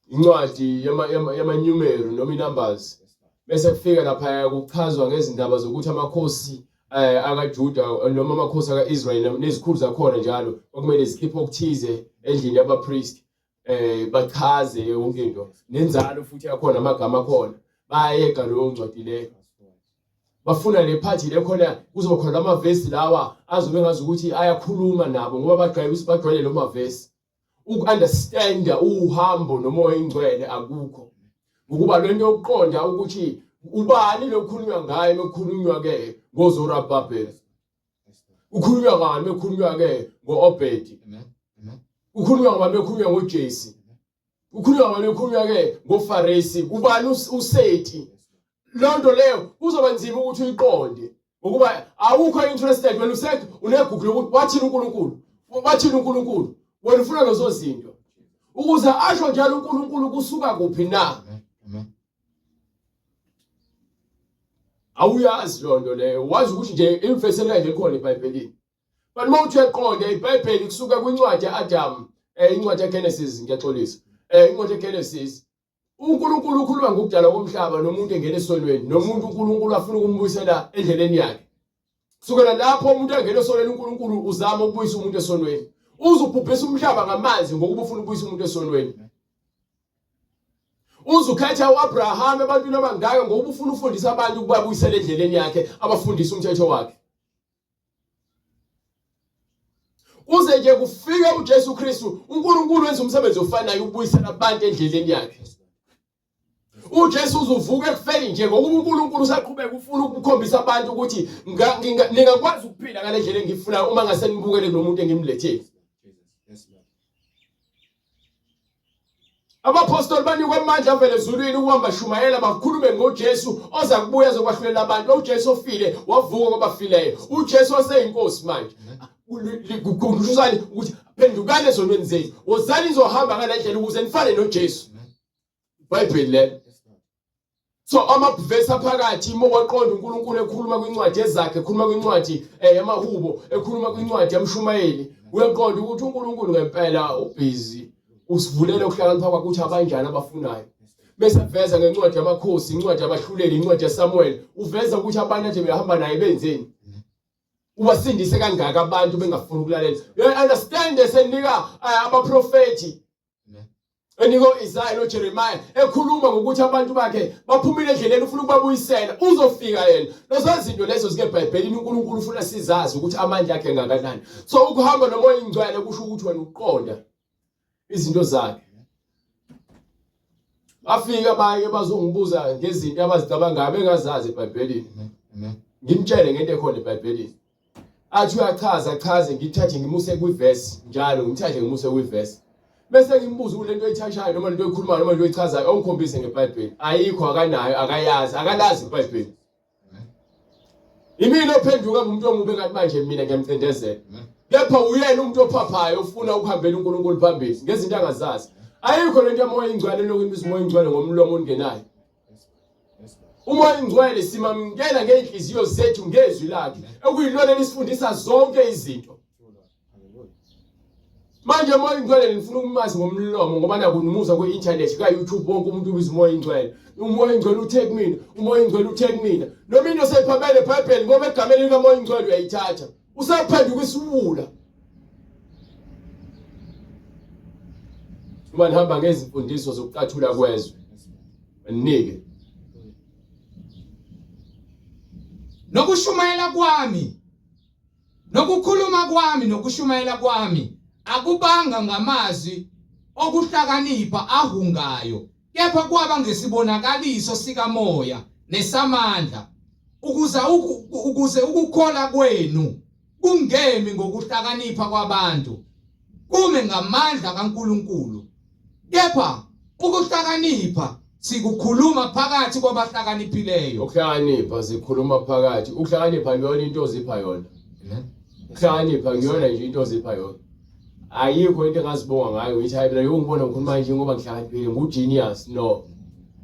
Incwadi yamanyumero noma inumbers. Bese kufika lapha kuchazwa ngezindaba zokuthi amakhosi akaJuda noma amakhosi akaIsrael nezikhulu zakhona njalo kwakumele zikhiphe okuthize endlini yabapriest bachaze yonke into nenzalo futhi yakhona amagama akhona. Bayayeka leyo ncwadi leyo. Bafuna le phathi le khona kuzoba khona lamavesi lawa azobe ngazi ukuthi ayakhuluma nabo ngoba bajwayele bajwayele lo mavesi. Uku-understanda uhambo nomoya ingcwele akukho. Ngokuba lento yokuqonda ukuthi ubani lokukhulunywa ngaye lokukhulunywa ke ngoZorababel. Ukhulunywa ngani bekhulunywa ke ngo-Obedi. Ukhulunywa ngabani bekhulunywa ngoJesse. Ukhulunywa ngabani bekhulunywa ke ngoFarisi. Ubani uSeti. Lonto leyo kuzoba nzima ukuthi uyiqonde ngokuba awukho interested wena usethi unegugu lokuthi wathini uNkulunkulu. Wathini uNkulunkulu. Wena ufuna lezo zinto. Ukuze asho njalo uNkulunkulu kusuka kuphi na? Amen. Awuyazi loo nto leyo, wazi ukuthi nje imvesi nje likhona eBhayibhelini. But uma uthi uyaqonda iBhayibheli kusuka kwincwadi ya-Adam, eh, incwadi yaGenesis, ngiyaxolisa. Eh, incwadi yaGenesis uNkulunkulu ukhuluma ngokudalwa komhlaba nomuntu engena esonweni nomuntu uNkulunkulu afuna ukumbuyisela endleleni yakhe. Kusukela lapho umuntu engena esonweni uNkulunkulu uzama ukubuyisa umuntu esonweni. Uzubhubhisa umhlaba ngamanzi ngokuba ufuna ukubuyisa umuntu esonweni. Uzukhetha uAbraham ebantwini abangaka ngoba ufuna ufundisa abantu ukubabuyisela endleleni yakhe, abafundise umthetho wakhe. Kuze nje kufike uJesu Kristu, uNkulunkulu wenza umsebenzi ofanayo ukubuyisela abantu endleleni yakhe. UJesu uzovuka ekufeni nje ngokuba uNkulunkulu usaqhubeka ufuna ukukhombisa abantu ukuthi ningakwazi ukuphila ngale ndlela engiyifunayo uma ngase nibukele kulo muntu engimlethile. Abaphostoli banikwa amandla avela ezulwini ukuba bashumayela bakhulume ngoJesu oza kubuya azokwahlulela abantu. UJesu ofile wavuka kwabafileyo. UJesu oseyinkosi manje. Kukhunjuzani ukuthi phendukani ezonweni zenu. Wozani nizohamba ngale ndlela ukuze nifane noJesu. IBhayibheli lelo. So amavesi aphakathi uma waqonda uNkulunkulu ekhuluma kwincwadi ezakhe ekhuluma kwincwadi eh, yamahubo ekhuluma kwincwadi yamshumayeli uyaqonda ukuthi uNkulunkulu ngempela ubhizi usivulela ukuhlakanipha kwakhe ukuthi abanjani abafunayo bese veza ngencwadi yamakhosi incwadi yabahluleli incwadi yaSamuel uveza ukuthi abantu nje behamba naye benzeni ubasindise kangaka abantu bengafuni ukulalela you understand esenika eh, abaprofeti Eniko Isaiah noJeremiah ekhuluma ngokuthi abantu bakhe baphumile endleleni ufuna ukubabuyisela uzofika yena lezo zinto lezo zike eBhayibhelini uNkulunkulu ufuna sizazi ukuthi amandla akhe ngakanani so ukuhamba nomoya ingcwele kusho ukuthi wena uqonda izinto zakhe bafika abanye bazongibuza ngezinto abazicabangayo bengazazi eBhayibhelini ngimtshele ngento ekhona eBhayibhelini athi uyachaza achaze ngithathe ngimuse kwivesi njalo ngithathe ngimuse kwivesi bese ngimbuza ukuthi lento oyithashayo noma lento oyikhulumayo noma lento oyichazayo ongikhombise ngeBhayibheli ayikho akanayo akayazi akalazi iBhayibheli imina ophenduka umuntu omubi engathi manje mina ngiyamcindezela kepha uyena umuntu ophaphayo ofuna ukuhambela uNkulunkulu phambili ngezinto angazazi ayikho lento yamoya ingcwele lokubiza umoya ingcwele ngomlomo ongenayo Umoya ingcwele simamukela ngeenhliziyo zethu ngezwi lakhe okuyilona elisifundisa zonke izinto. Manje umoya ingcwele nifuna ukumazi ngomlomo ngoba nakunumuza kwi-internet ka-YouTube wonke umuntu ubiza umoya ingcwele. Umoya ingcwele uthe kumina, umoya ingcwele uthe kumina. Noma into seyiphambene eBhayibheli ngoba egameni likamoya ingcwele uyayithatha. Usaphenduka isiwula. Uma nihamba ngezimfundiso zokucathula kwezwe. Nike. Nokushumayela kwami nokukhuluma kwami nokushumayela kwami akubanga ngamazwi okuhlakanipha ahungayo kepha kwaba ngesibonakaliso sikamoya nesamandla ukuze ukuze ukukholwa kwenu kungemi ngokuhlakanipha kwabantu kume ngamandla kaNkuluNkulu Kepha ukuhlakanipha sikukhuluma phakathi kwabahlakaniphileyo. Ukuhlakanipha sikhuluma phakathi. Ukuhlakanipha kuyona into ozipha yona. Ukuhlakanipha kuyona nje into ozipha yona. Ayikho into engazibonga ngayo ngithi hayi mina yongibona ngikhuluma nje ngoba ngihlakaniphile ngu-genius no.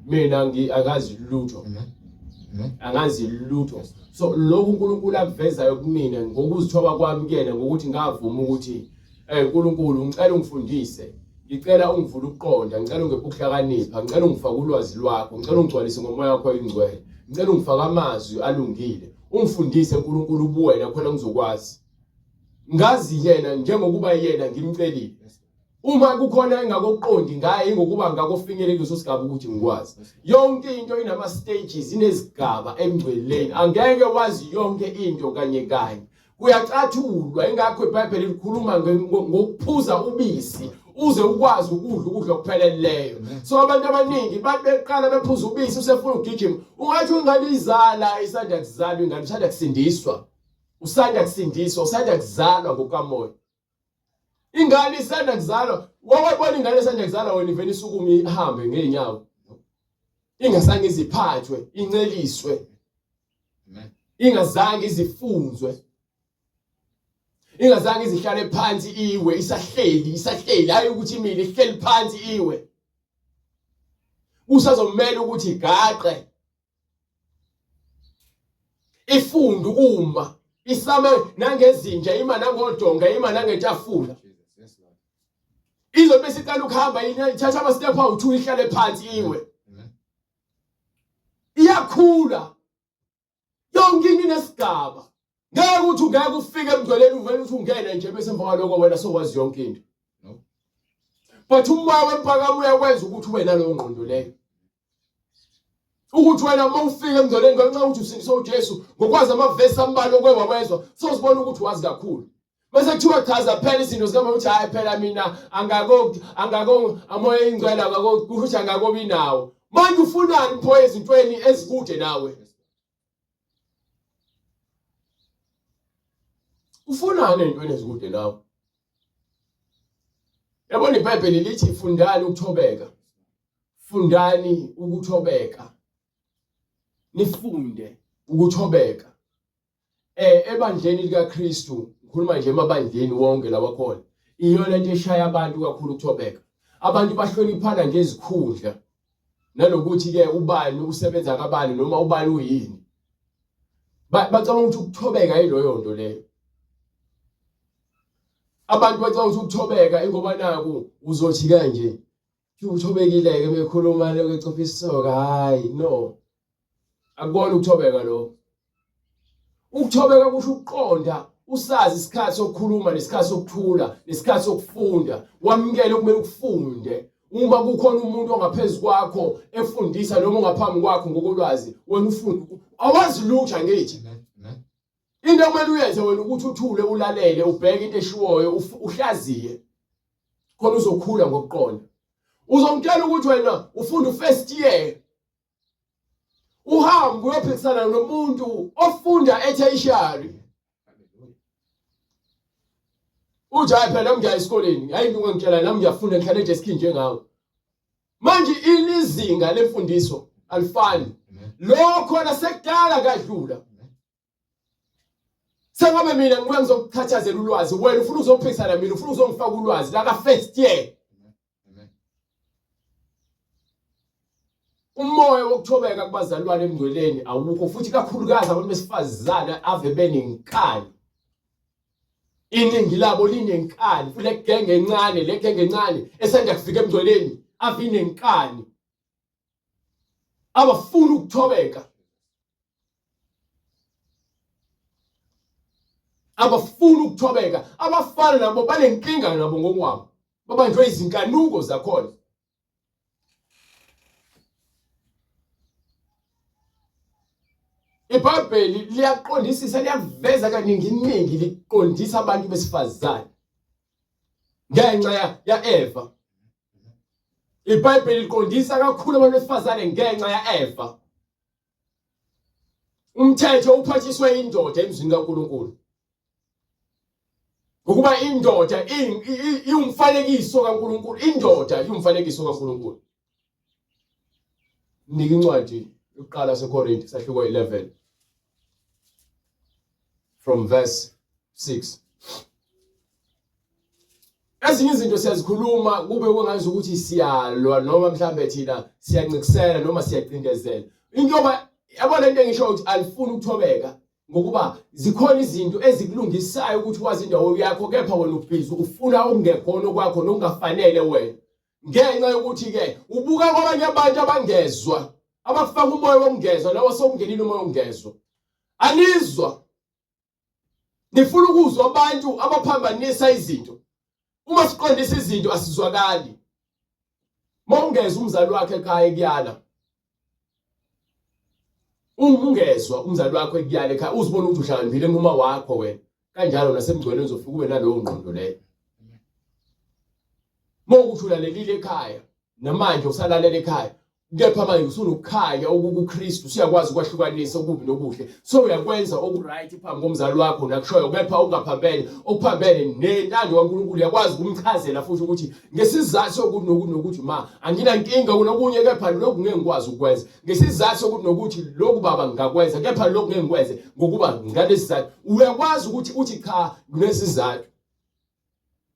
Mina ngi angazi lutho. Angazi lutho. So lokhu uNkulunkulu akuvezayo kumina ngokuzithoba kwami kuyena ngokuthi ngavuma ukuthi Eh uNkulunkulu ngicela ungifundise. Ngicela ungivule ukuqonda, ngicela ungiphe ukuhlakanipha, ngicela ungifake ulwazi lwakho, ngicela ungigcwalise ngomoya wakho oyingcwele. Ngicela ungifake amazwi alungile. Ungifundise uNkulunkulu ubuwena khona ngizokwazi. Ngazi yena njengokuba yena ngimcelile. Uma kukhona engakoqondi ngaye ingokuba ngakofinyele kuleso sigaba ukuthi ngikwazi. Yonke into inama stages, inezigaba emngcweleni. Angeke wazi yonke into kanye kanye. Kuyacathulwa ingakho iBhayibheli likhuluma ngokuphuza ubisi uze ukwazi ukudla ukudla okupheleleyo. So abantu abaningi bathi beqala bephuza ubisi usefuna ukugijima. Ungathi ingane izala isanda kuzalwa ingane usanda kusindiswa. Usanda kusindiswa, usanda kuzalwa ngokamoya. Ingane isanda kuzalwa, wawayibona ingane esanda kuzalwa wena ivele isukume ihambe ngeenyawo. Ingazange iziphathwe, inceliswe. Ingazange izifunzwe. Ingazange izihlale phansi iwe, isahleli, isahleli, hayi ukuthi imile, ihleli phansi iwe. Kusazomela ukuthi igaqe. Ifunda ukuma isame nangezinja ima nangodonga ima nangetafula izobe isiqala ukuhamba ithatha ama-step awu-two ihlale phansi iwe iyakhula yonke into inesigaba ngeke ukuthi ungeke ufike emngcweleni uvele uthi ungene nje bese emva kwaloko wena sokwazi yonke into but umoya wempakamo uyakwenza ukuthi ube naleyo ngqondo leyo ukuthi wena uma ufika emngcweleni ngenxa yokuthi usindiswe uJesu ngokwazi amavesi ambalwa okwe wawezwa sozibona ukuthi wazi kakhulu bese kuthiwa chaza phela izinto zikama ukuthi hayi phela mina angako angako amoya ingcwele akako ukuthi angakobi nawo manje ufunani pho ezintweni ezikude nawe Ufunani ezintweni ezikude nawe? Yabona iBhayibheli lithi fundani ukuthobeka. Fundani ukuthobeka. Nifunde ukuthobeka. Eh ebandleni likaKristu, ngikhuluma nje emabandleni wonke lawa khona. Iyona into eshaya abantu kakhulu ukuthobeka. Abantu bahloniphana ngezikhundla. Nanokuthi ke ubani usebenza kabani noma ubani uyini. Bacabanga ukuthi ukuthobeka yiloyo nto leyo. Abantu bacabanga ukuthi ukuthobeka ingoba naku uzothi kanje uthobekile-ke mekhuluma lokho ecupha isisoka hayi no akubona ukuthobeka lokho ukuthobeka kusho ukuqonda usazi isikhathi sokukhuluma nesikhathi sokuthula nesikhathi sokufunda wamukele okumele ukufunde uma kukhona umuntu ongaphezu kwakho efundisa noma ongaphambi kwakho ngokolwazi wena ufunda awazi lutho angithi into okumele uyenze wena ukuthi uthule ulalele ubheke into eshiwoyo uhlaziye khona uzokhula ngokuqonda uzongitshela ukuthi wena ufunda u-first year uhambe uyophikisana nomuntu ofunda e-tertiary uthi hayi phela nami ngiya esikoleni hayi into ungangitshela nami ngiyafunda ngihlale edeskini njengawe manje ilizinga lemfundiso alifani lokho nasekudala kadlula sengabe mina ngibuya ngizokuchathazela ulwazi wena ufuna uzophikisana mina ufuna uzongifaka ulwazi laka first year umoya wokuthobeka kubazalwane emngcweleni awukho futhi kakhulukazi abantu besifazane ave benenkani iningi labo linenkani futhi le genge encane le genge encane esanda kufika emngcweleni ave inenkani abafuni ukuthobeka abafuni ukuthobeka abafana nabo banenkinga nabo ngokwabo babanjwe izinkanuko zakhona iBhayibheli liyaqondisisa liyakuveza kaningi iningi liqondisa abantu besifazane ngenxa ya-Eva iBhayibheli liqondisa kakhulu abantu besifazane ngenxa ya-Eva Umthetho uphathiswe indoda emzini kaNkulunkulu. Ngokuba indoda iwumfanekiso kaNkulunkulu, indoda iwumfanekiso kaNkulunkulu. Nika incwadi yokuqala seKorinte sahluko 11 from verse 6. Ezinye izinto siyazikhuluma kube kwengazi ukuthi siyalwa noma mhlambe thina siyancikisela noma siyacindezela. Into yoba yabo lento engisho ukuthi alifuni ukuthobeka ngokuba zikhona izinto ezikulungisayo ukuthi wazi indawo yakho kepha wena ubhizi ufuna okungekhona kwakho nokungafanele wena ngenxa yokuthi ke ubuka kwabanye abantu abangezwa abafaka umoya wokungezwa nawe sewungenile umoya wokungezwa anizwa nifuna ukuzwa abantu abaphambanisa izinto. Uma siqondisa izinto asizwakali. Mawungezwa umzali wakhe ekhaya ekuyala. Uma ungezwa umzali wakho ekuyala ekhaya uzibona ukuthi uhlakaniphile nguma wakho wena. Kanjalo nasemgcweleni uzofika ube nalowo ngqondo leyo. Mawukuthi ulalelile ekhaya namanje usalalela ekhaya kepha manje usunokukhanya okukuKristu usuyakwazi ukwahlukanisa okubi nokuhle so uyakwenza okuright phambi komzali wakho nakushoyo kepha ungaphambene okuphambene nentando kaNkulunkulu uyakwazi ukumchazela futhi ukuthi ngesizathu sokuthi nokuthi nokuthi ma anginankinga kunokunye kepha lokhu ngeke ngikwazi ukwenza ngesizathu sokuthi nokuthi lokhu baba ngingakwenza kepha lokhu ngeke ngikwenze ngokuba ngalesizathu uyakwazi ukuthi uthi cha kunesizathu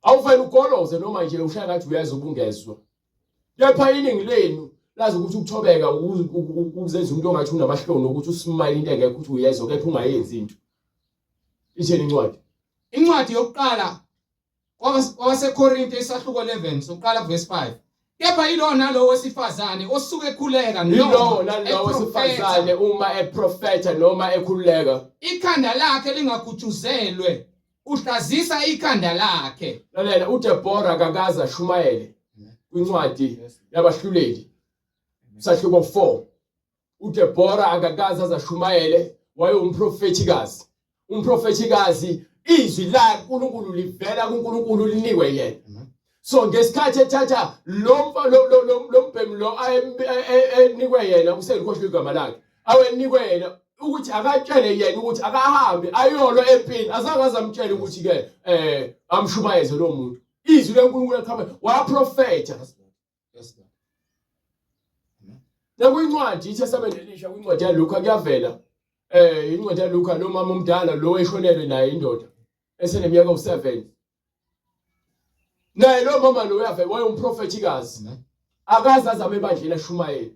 Awuvele ugoloze noma nje ushaya ngathi uyezwa ubungezwa. Kepha iningi lenu lazi ukuthi ukuthobeka ukuzenza umuntu ongathi unamahloni ukuthi usmile into engekho ukuthi uyezwa kepha ungayenzi into. Itheni incwadi? Incwadi yokuqala kwabaseKorinte isahluko 11 sokuqala verse 5. Kepha yilowo nalowo wesifazane osuke ekhuleka noma nalowo wesifazane uma eprofetha noma ekhululeka ikhanda lakhe lingagutshuzelwe uhlazisa ikhanda lakhe. Lalela uDebora kakaze ashumayele kwincwadi yabahluleli sahluko 4 uDebora akakaze azashumayele wayewumprofethikazi umprofethikazi izwi laNkulunkulu livela kuNkulunkulu linikwe yena so ngesikhathi ethatha lo lo mbhemu lo enikwe yena uselikhohlwe igama lakhe awenikwe yena ukuthi akatshele yena ukuthi akahambe ayolwa empini azange azamtshela ukuthi ke eh amshumayeze lo muntu izwi leNkulunkulu liqhamuka waprofetha Nakwincwadi iTestament elisha kwincwadi yaLuka kuyavela eh incwadi yaLuka lo mama omdala lo eshonelwe naye indoda eseneminyaka u7 naye lo mama lo uyavela wayengumprofethikazi akaze azame ebandleni ashumayele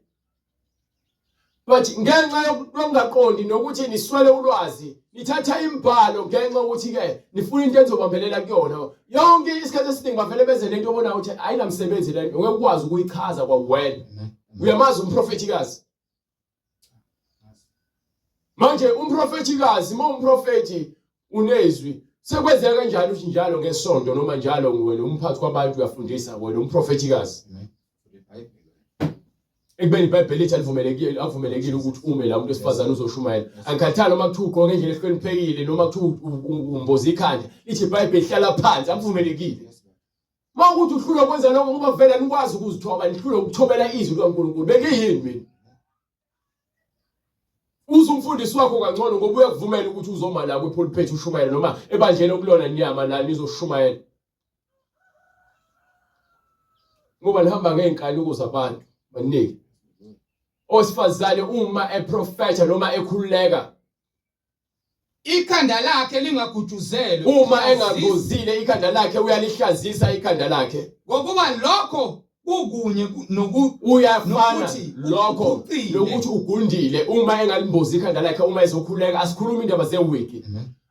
but ngenxa yokungaqondi nokuthi niswele ulwazi nithatha imibhalo ngenxa yokuthi ke nifuna into enizobambelela kuyona yonke isikhathi esiningi bavele beze lento obona ukuthi ayinamsebenzi lento ngeke ukwazi ukuyichaza kwawena uyamazi umprofethikazi manje umprofethikazi uma umprofethi unezwi sekwenzeka kanjani ukuthi njalo ngesonto noma njalo wena umphathi kwabantu uyafundisa wena umprofethikazi ekubeni ibhayibheli lithi alivumelekile akuvumelekile ukuthi ume la umuntu wesifazane uzoshumayela angikhathali noma kuthiwa ugqoke ngendlela ehloniphekile noma kuthiwa umboza ikhanda lithi ibhayibheli hlala phansi akuvumelekile uma ukuthi uhlulwe ukwenza lokho ngoba vele nikwazi ukuzithoba nihlulwe ukuthobela izwi likaNkulunkulu bengiyini mina uze umfundisi wakho kangcono ngoba uyakuvumela ukuthi uzoma la kwipulpit ushumayele noma ebandleni okulona niyama la nizoshumayela ngoba nihamba ngey'nkanuko zabantu baningi owesifazane uma eprofetha noma ekhululeka ikhanda lakhe lingagutshuzelwe uma engaguzile ikhanda lakhe uyalihlazisa ikhanda lakhe ngokuba lokho kukunye noku uyafana lokho nokuthi ugundile uma engalimbozi ikhanda lakhe uma ezokhuleka asikhulumi indaba zewigi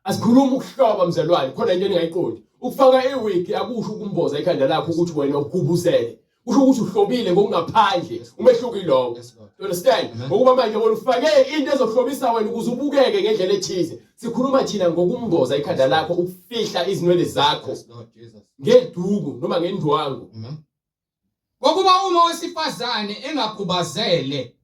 asikhulumi ukuhloba mzalwane khona into engingayiqondi ukufaka iwigi akusho ukumboza ikhanda lakho ukuthi wena ugubuzele kusho ukuthi uhlobile ngokungaphandle umehluko ilowo you understand ngokuba manje wena ufake into ezohlobisa wena ukuze ubukeke ngendlela ethize sikhuluma thina ngokumboza ikhanda lakho ukufihla izinwele zakho ngeduku noma ngendwangu ngokuba uma owesifazane engakhubazele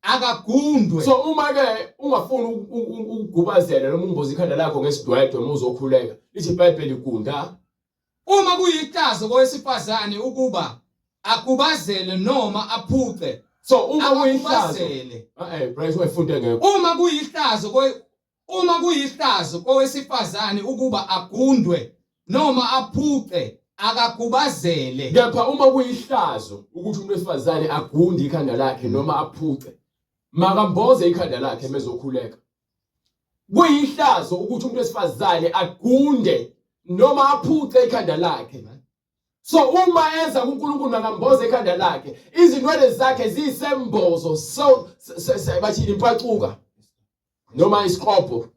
akagundwe so uma ke ungafuni ukugubazela noma umboza ikhanda lakho ngesidwedwe uma uzokhuleka lithi iBhayibheli gunda Uma kuyihlazo kowesifazane ukuba agubazele noma aphuce so uma kuyihlazo eh Bryce wayifunde ngekho uma kuyihlazo uma kuyihlazo kowesifazane ukuba agundwe noma aphuce akagubazele kepha uma kuyihlazo ukuthi umuntu wesifazane agunde ikhanda lakhe noma aphuce makamboze ikhanda lakhe mezokhuleka Kuyihlazo ukuthi umuntu wesifazane agunde noma aphuce ikhanda lakhe. So uma eza kuNkulunkulu makamboze ikhanda lakhe, izinwele zakhe ziyisembozo so bathini impacuka noma isiqopho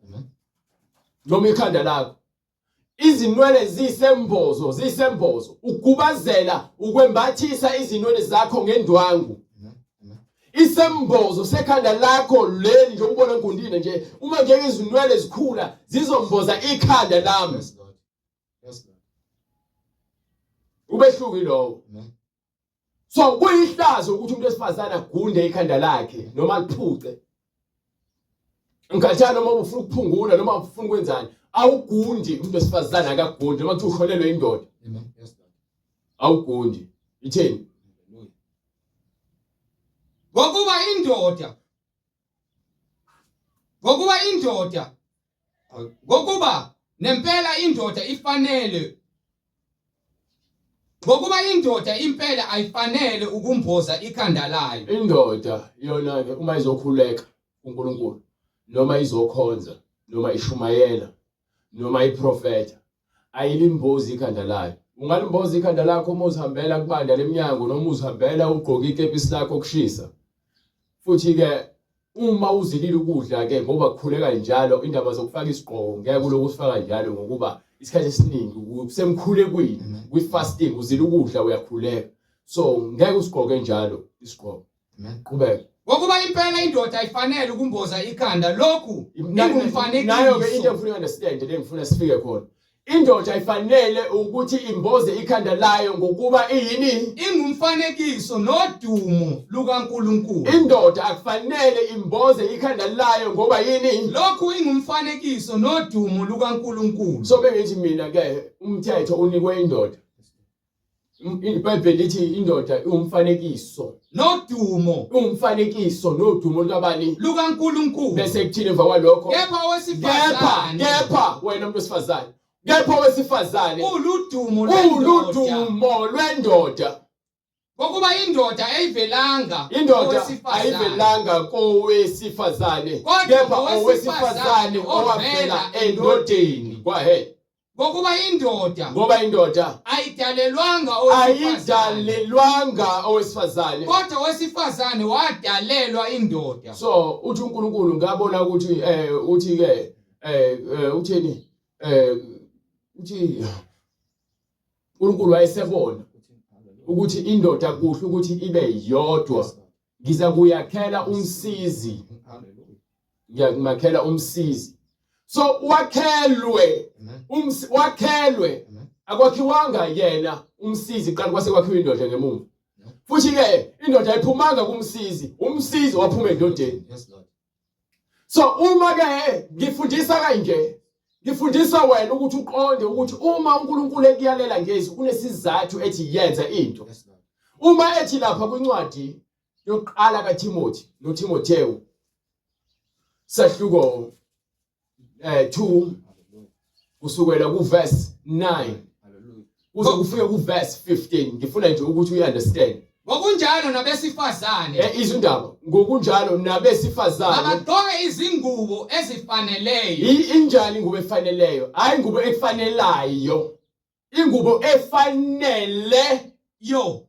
noma ikhanda lakho. Izinwele ziyisembozo, ziyisembozo. Ugubazela ukwembathisa izinwele zakho ngendwangu. Isembozo sekhanda lakho leli nje ubona ngundile nje uma ngeke izinwele zikhula zizomboza ikhanda lami. Yes Lord. Yes Lord. Ubehluki lowo. So kuyihlazo ukuthi umuntu wesifazane agunde ikhanda lakhe noma aliphuce. Ngikhathala noma ufuna ukuphungula noma ufuna ukwenzani, awugundi umuntu wesifazane akagundi noma kuthiwa ushonelwe indoda. Amen. Yes Lord. Awugundi. Itheni? Hallelujah. Ngokuba indoda Ngokuba indoda ngokuba nempela indoda ifanele ngokuba indoda impela ayifanele ukumboza ikhanda layo. Indoda yona ke uma izokhuleka kuNkulunkulu noma izokhonza noma ishumayela noma iprofetha ayilimbozi ikhanda layo. Ungalimboza ikhanda lakho uma uzihambela kubanda lemnyango noma uzihambela ugqoke ikepisi lakho kushisa. Futhi ke uma uzilile ukudla ke ngoba kukhuleka njalo indaba zokufaka isigqoko ngeke uloku usifaka njalo ngokuba isikhathi esiningi kusemkhulekweni kwi-fasting uzila ukudla uyakhuleka so ngeke usigqoke njalo isigqoko. Amen. Qhubeka. Ngokuba impela indoda ayifanele ukumboza ikhanda lokhu ingumfanekiso. Nayo ke into engifuna understand le ngifuna sifike khona. Indoda ayifanele ukuthi imboze ikhanda layo ngokuba iyini? Ingumfanekiso nodumo lukaNkulunkulu. Indoda akufanele imboze ikhanda layo ngoba yini? Lokhu ingumfanekiso nodumo lukaNkulunkulu. So bengithi mina ke umthetho unikwe indoda. IBhayibheli lithi indoda iwumfanekiso nodumo iwumfanekiso nodumo lukabani lukaNkulunkulu bese kuthini emva kwalokho kepha owesifazane kepha wena umuntu wesifazane kepha owesifazane uludumo uludumo lwendoda ngokuba indoda ayivelanga indoda ayivelanga kowesifazane kepha owesifazane owavela endodeni go ahead Ngokuba indoda ngoba indoda ayidalelwanga owesifazane ayidalelwanga owesifazane kodwa owesifazane wadalelwa indoda so uthi uNkulunkulu ngabona ukuthi eh uthi ke eh, eh uthini eh uthi uNkulunkulu wayesebona ukuthi indoda kuhle ukuthi ibe yodwa ngiza kuyakhela umsizi ngiyakumakhela umsizi so wakhelwe umsi wakhelwe akwakhiwanga yena umsizi qala kwase kwakhiwa indoda ngemuva futhi ke indoda ayiphumanga kumsizi umsizi waphuma endodeni yes lord so uma ke ngifundisa kanje ngifundisa wena ukuthi uqonde ukuthi uma uNkulunkulu ekuyalela ngezwi kunesizathu ethi yenza into yes lord uma ethi lapha kwincwadi yokuqala kaTimothy noTimotheo sahluko 2 kusukela kuverse 9 kuze kufike kuverse 15 ngifuna nje ukuthi uyi-understand Ngokunjalo nabesifazane izwe indaba ngokunjalo nabesifazane abagqoke izingubo ezifaneleyo injani ingubo efaneleyo hayi ingubo ekufanelayo ingubo efanele yo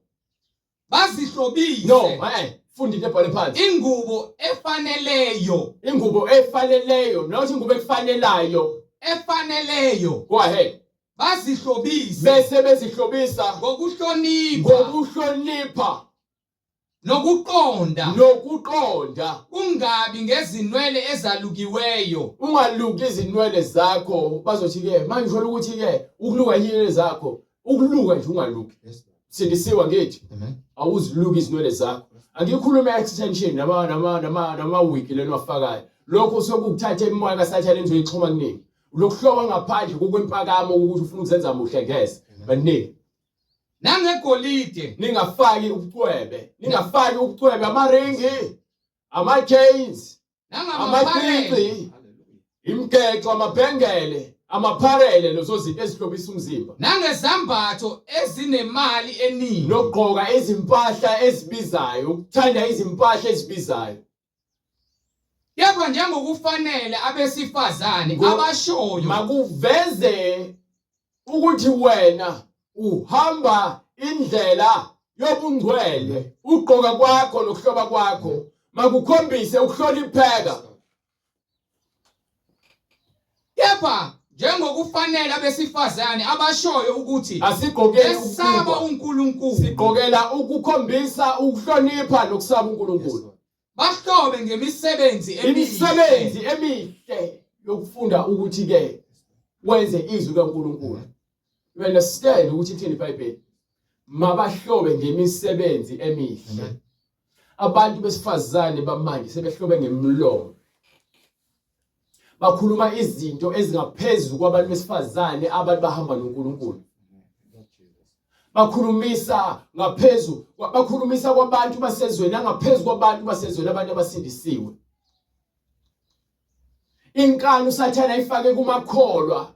bazihlobise no eh funda into ebhalwe phansi ingubo efaneleyo ingubo efaneleyo not ingubo ekufanelayo efaneleyo go ahead bazihlobise bese bezihlobisa ngokuhlonipha ngokuhlonipha nokuqonda nokuqonda kungabi ngezinwele ezalukiweyo ungaluki izinwele zakho bazothi ke manje usho ukuthi ke ukuluka yini zakho ukuluka nje ungaluki sindisiwa ngithi awuziluki izinwele zakho angikhulume extension nama nama nama nama wig lena wafakayo lokho sokukuthatha imimoya kaSathane enzoyixhuma kuningi lokuhloba ngaphandle kokwempakamo ukuthi ufuna ukuzenza muhle ngeze baningi nangegolide ningafaki ubucwebe ningafaki ubucwebe amaringi ama-chains amacici imigexo amabhengele amapharele lezo zinto ezihlobisa umzimba nangezambatho ezinemali eningi nokugqoka izimpahla ezibizayo ukuthanda izimpahla ezibizayo Kepha njengokufanele abesifazane abashoyo makuveze ukuthi wena uhamba indlela yobungcwele ugqoka kwakho nokuhloba kwakho makukhombise ukuhlonipheka kepha njengokufanele abesifazane abashoyo ukuthi asigqokeli esaba uNkulunkulu sigqokela ukukhombisa ukuhlonipha nokusaba uNkulunkulu Bahlobe ngemisebenzi emihle. Imisebenzi emihle yokufunda ukuthi ke wenze izwi kaNkulunkulu. You understand ukuthi ithini iBhayibheli? Mabahlobe ngemisebenzi emihle. Abantu besifazane bamanje sebehlobe ngemlomo. Bakhuluma izinto ezingaphezu kwabantu besifazane abantu bahamba noNkulunkulu. Bakhulumisa ngaphezu bakhulumisa kwabantu basezweni angaphezu kwabantu basezweni abantu abasindisiwe. Inkani uSathane ayifake kumakholwa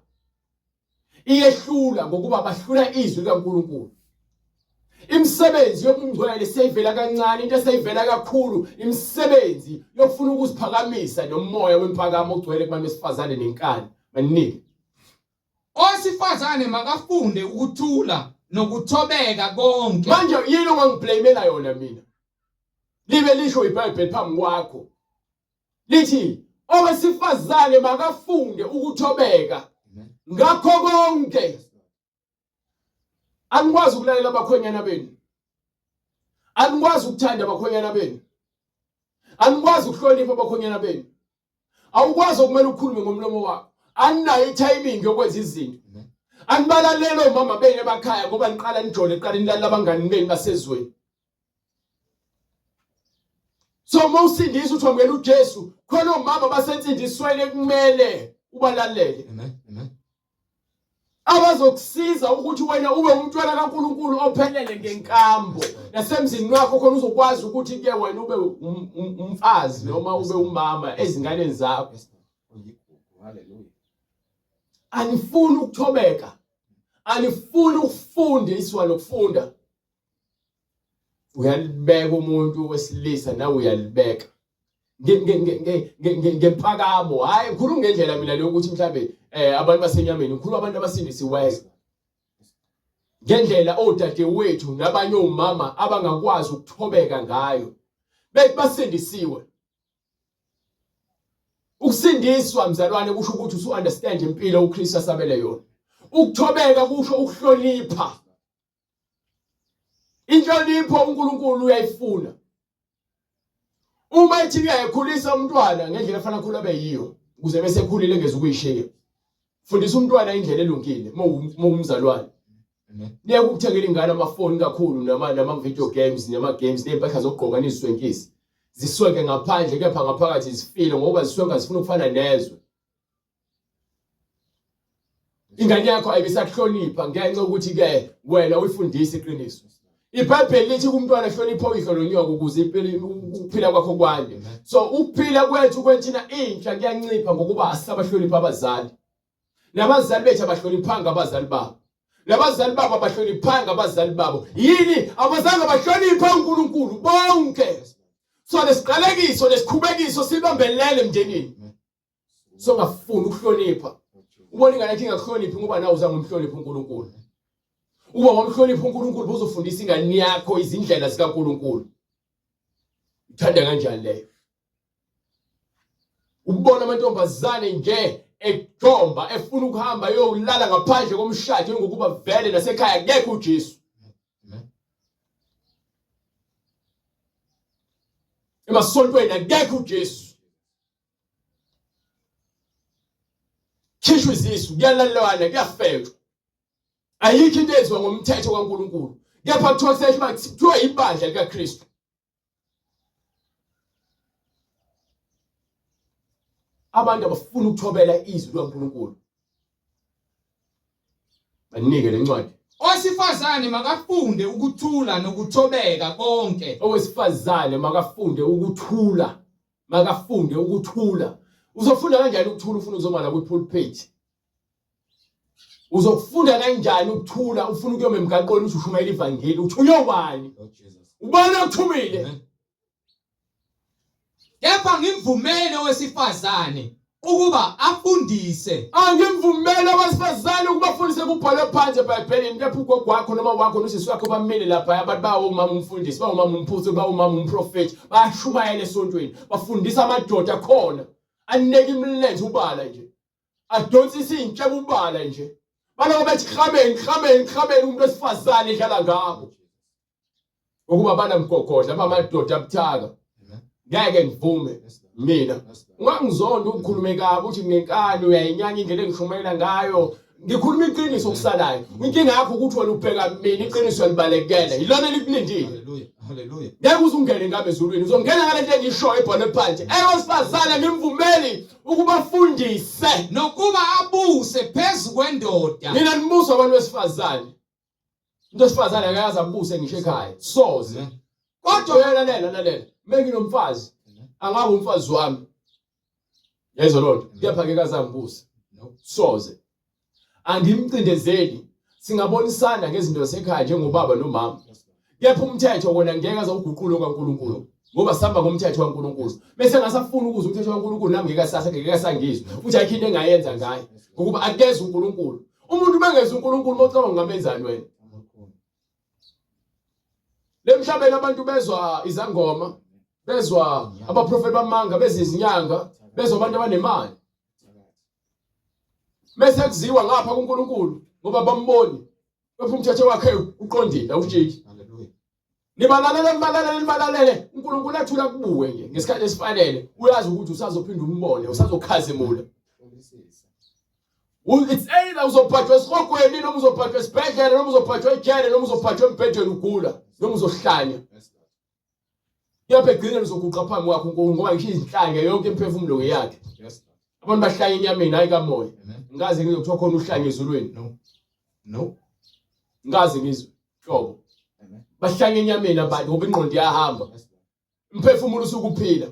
iyehlula ngokuba bahlula izwi likaNkulunkulu. Imisebenzi yobungcwele seyivela kancane, into eseyivela kakhulu imisebenzi yokufuna ukuziphakamisa nomoya wempakamo ogcwele kubantu besifazane nenkani. Maningi. Owesifazane makafunde ukuthula nokuthobeka konke. Manje yini ongangiblamela yona mina? Libe lisho iBhayibheli phambi kwakho. Lithi owesifazane makafunde ukuthobeka ngakho konke. Anikwazi ukulalela abakhwenyana benu. Anikwazi ukuthanda abakhwenyana benu. Anikwazi ukuhlonipha abakhwenyana benu. Awukwazi okumele ukhulume ngomlomo wakho. Aninayo i-timing yokwenza izinto. Anibalaleli omama benu emakhaya ngoba niqala nijole qala nilalela abangani benu basezweni. So uma usindisa uthi wamukela uJesu, khona omama basensindisweni ekumele ubalalele. Amen. Amen. Abazokusiza ukuthi wena ube umntwana kaNkuluNkulu ophelele ngenkambo nasemzini wakho khona uzokwazi ukuthi ke wena ube umfazi noma ube umama ezinganeni zakho. Anifuni ukuthobeka, anifuni ukufundiswa nokufunda. Uyalibeka umuntu wesilisa nawe uyalibeka ngempakamo. Hayi, ngikhuluma ngendlela mina leyo ukuthi mhlambe abantu basenyameni, ngikhuluma abantu abasindisiweyo ngendlela odadewethu nabanye omama abangakwazi ukuthobeka ngayo bethi basindisiwe. Ukusindiswa mzalwane kusho ukuthi usu understand impilo uKristu asabele yona. Ukuthobeka kusho ukuhlonipha. Inhlonipho uNkulunkulu uyayifuna. Uma ethi uyayikhulisa umntwana ngendlela efanele akhule abe yiyo ukuze bese ekhulile engeze ukuyishiya. Fundisa umntwana indlela elungile mowumzalwane. Niyeke ukuthengela ingane amafoni kakhulu nama nama video games nama games nezimpahla zokugqoka niziswenkise. Ziswenke ngaphandle kepha ngaphakathi zifile ngoba ziswenka zifuna ukufana nezwe. Ingane yakho ayibisakuhlonipha ngenxa yokuthi ke wena uyifundisa iqiniso. IBhayibheli lithi kumntwana hlonipha uyihlo nonyoko ukuze ukuphila kwakho kwande. So ukuphila kwethu kwethina intsha kuyancipha ngokuba asisabahlonipha abazali. Nabazali bethu abahloniphanga abazali babo. Nabazali babo abahloniphanga abazali babo. Yini abazange bahloniphe uNkulunkulu bonke. So lesiqalekiso lesikhubekiso sibambelele emndenini. Songafuni ukuhlonipha. Ubona ingane yakho ingakuhloniphi ngoba nawe uzange umhloniphe uNkulunkulu. Uba wamhlonipha uNkulunkulu buzofundisa ingane yakho izindlela zikaNkulunkulu. Uthanda kanjani leyo? Ubona amantombazane nje ejomba efuna ukuhamba yolala ngaphandle komshado ngokuba vele nasekhaya akekho uJesu. Emasontweni akekho uJesu. Khishwa izisu kuyalalelwana kuyafetshwa. Ayikho into eyenziwa ngomthetho kaNkulunkulu. Kepha kuthiwa kusehla kuthiwa ibandla likaKristu. Abantu abafuna ukuthobela izwi likaNkulunkulu. Banike lencwadi. Owesifazane makafunde ukuthula nokuthobeka konke. Owesifazane makafunde ukuthula makafunde ukuthula. Uzofunda kanjani ukuthula ufuna uzoma la kwi-pulpit? Uzokufunda kanjani ukuthula ufuna ukuyoma emgaqweni uthi ushumayela ivangeli uthunywe ubani? Ubani okuthumile? Kepha ngimvumele owesifazane ukuba afundise. Angimvumele owesifazane ukuba afundise kubhalwe phansi eBhayibhelini kepha ugogo wakho noma wakho nosisi wakho bamile lapha abantu bawomama umfundisi bawomama umphuthu bawomama umprofethi bayashumayela esontweni bafundisa amadoda khona aneke imilenze ubala nje adonsisa iy'ntshebe ubala nje baloko bethi khameni khameni khameni umuntu wesifazane edlala ngabo ukuba banamgogodla bamadoda abuthaka ngeke ngivume mina ungangizonda ukukhulume kabi uthi ngenkani uyayinyanya indlela engishumayela ngayo. Ngikhuluma iqiniso okusalayo. Inkinga yakho ukuthi wena ubheka mina iqiniso libalekele. Yilona elikulindile. Hallelujah. Hallelujah. Ngeke uze ungene ngabe ezulwini. Uzongena ngale nto engishoyo ebhalwe phansi. Ewesifazane ngimvumeli ukubafundise. Nokuba abuse phezu kwendoda. Nina nibusa abantu besifazane. Umuntu wesifazane akayazi abuse ngisho ekhaya. Soze. Kodwa lalela lalela. Menginomfazi angabe umfazi wami. Yezwa lonto. Kepha ke kazangibuse. Soze. Angimcindezeli. Singabonisana ngezinto zasekhaya njengobaba nomama. Kepha umthetho wona ngeke aze uguqule kaNkuluNkulu. Ngoba sihamba ngomthetho kaNkuluNkulu. Bese ngasafuna ukuzwa umthetho kaNkuluNkulu nami ngeke sasa ngeke sangizwa. Futhi ayikho into engayenza ngaye. Ngokuba akezwe uNkulunkulu. Umuntu bengezwa uNkulunkulu mocabanga ungamenzani wena? Lemhlabeni abantu bezwa izangoma, bezwa abaprofeti bamanga, bezwa izinyanga, bezwa abantu abanemali. Mese kuziwa ngapha kuNkulunkulu ngoba bamboni. Kepha umthetho wakhe uqondile awutshiki. Nibalalele nibalalele nibalalele uNkulunkulu athula kubuke nje ngesikhathi esifanele uyazi ukuthi usazophinda umbone usazokhazimula. It's either uzobhajwa esihogweni noma uzobhajwa esibhedlela noma uzobhajwa ejele noma uzobhajwa embhedeni ugula noma uzohlanya. Kepha ekugcineni uzoguqa phambi kwakhe uNkulunkulu ngoba ngisho izinhlanga yonke imiphefumulo ngeyakhe. Abantu bahlanya enyameni hayi kamoya. Ngikaze ngizwe kuthiwa khona uhlanya ezulwini. No. No. Ngikaze ngizwe hlobo. Bahlanya enyameni abantu ngoba ingqondo iyahamba. Umphefumulo usukuphila.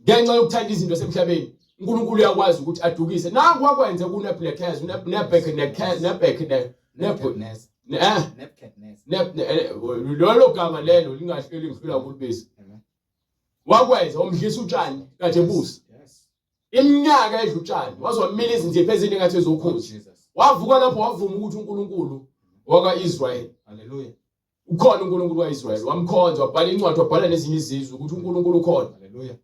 Ngenxa yokuthanda izinto semhlabeni. uNkulunkulu uyakwazi ukuthi adukise. Nangu wakwenze kuNebukadnezar, uNebukadnezar, Nebuchadnezzar. Nebuchadnezzar. Lolo gama lelo lingahleli ngihlula ukulibiza. Wakwenza wamdlisa utshani kade ebusa. Iminyaka edla utshani waze wamila izinzipho eziningi ngathi ezokhozi. Wavuka lapho wavuma ukuthi uNkulunkulu waka-Israyeli. Hallelujah. Ukhona uNkulunkulu kaIsrayeli. Wamkhonza, wabhala incwadi, wabhala nezinye izizwe ukuthi uNkulunkulu ukhona. Hallelujah.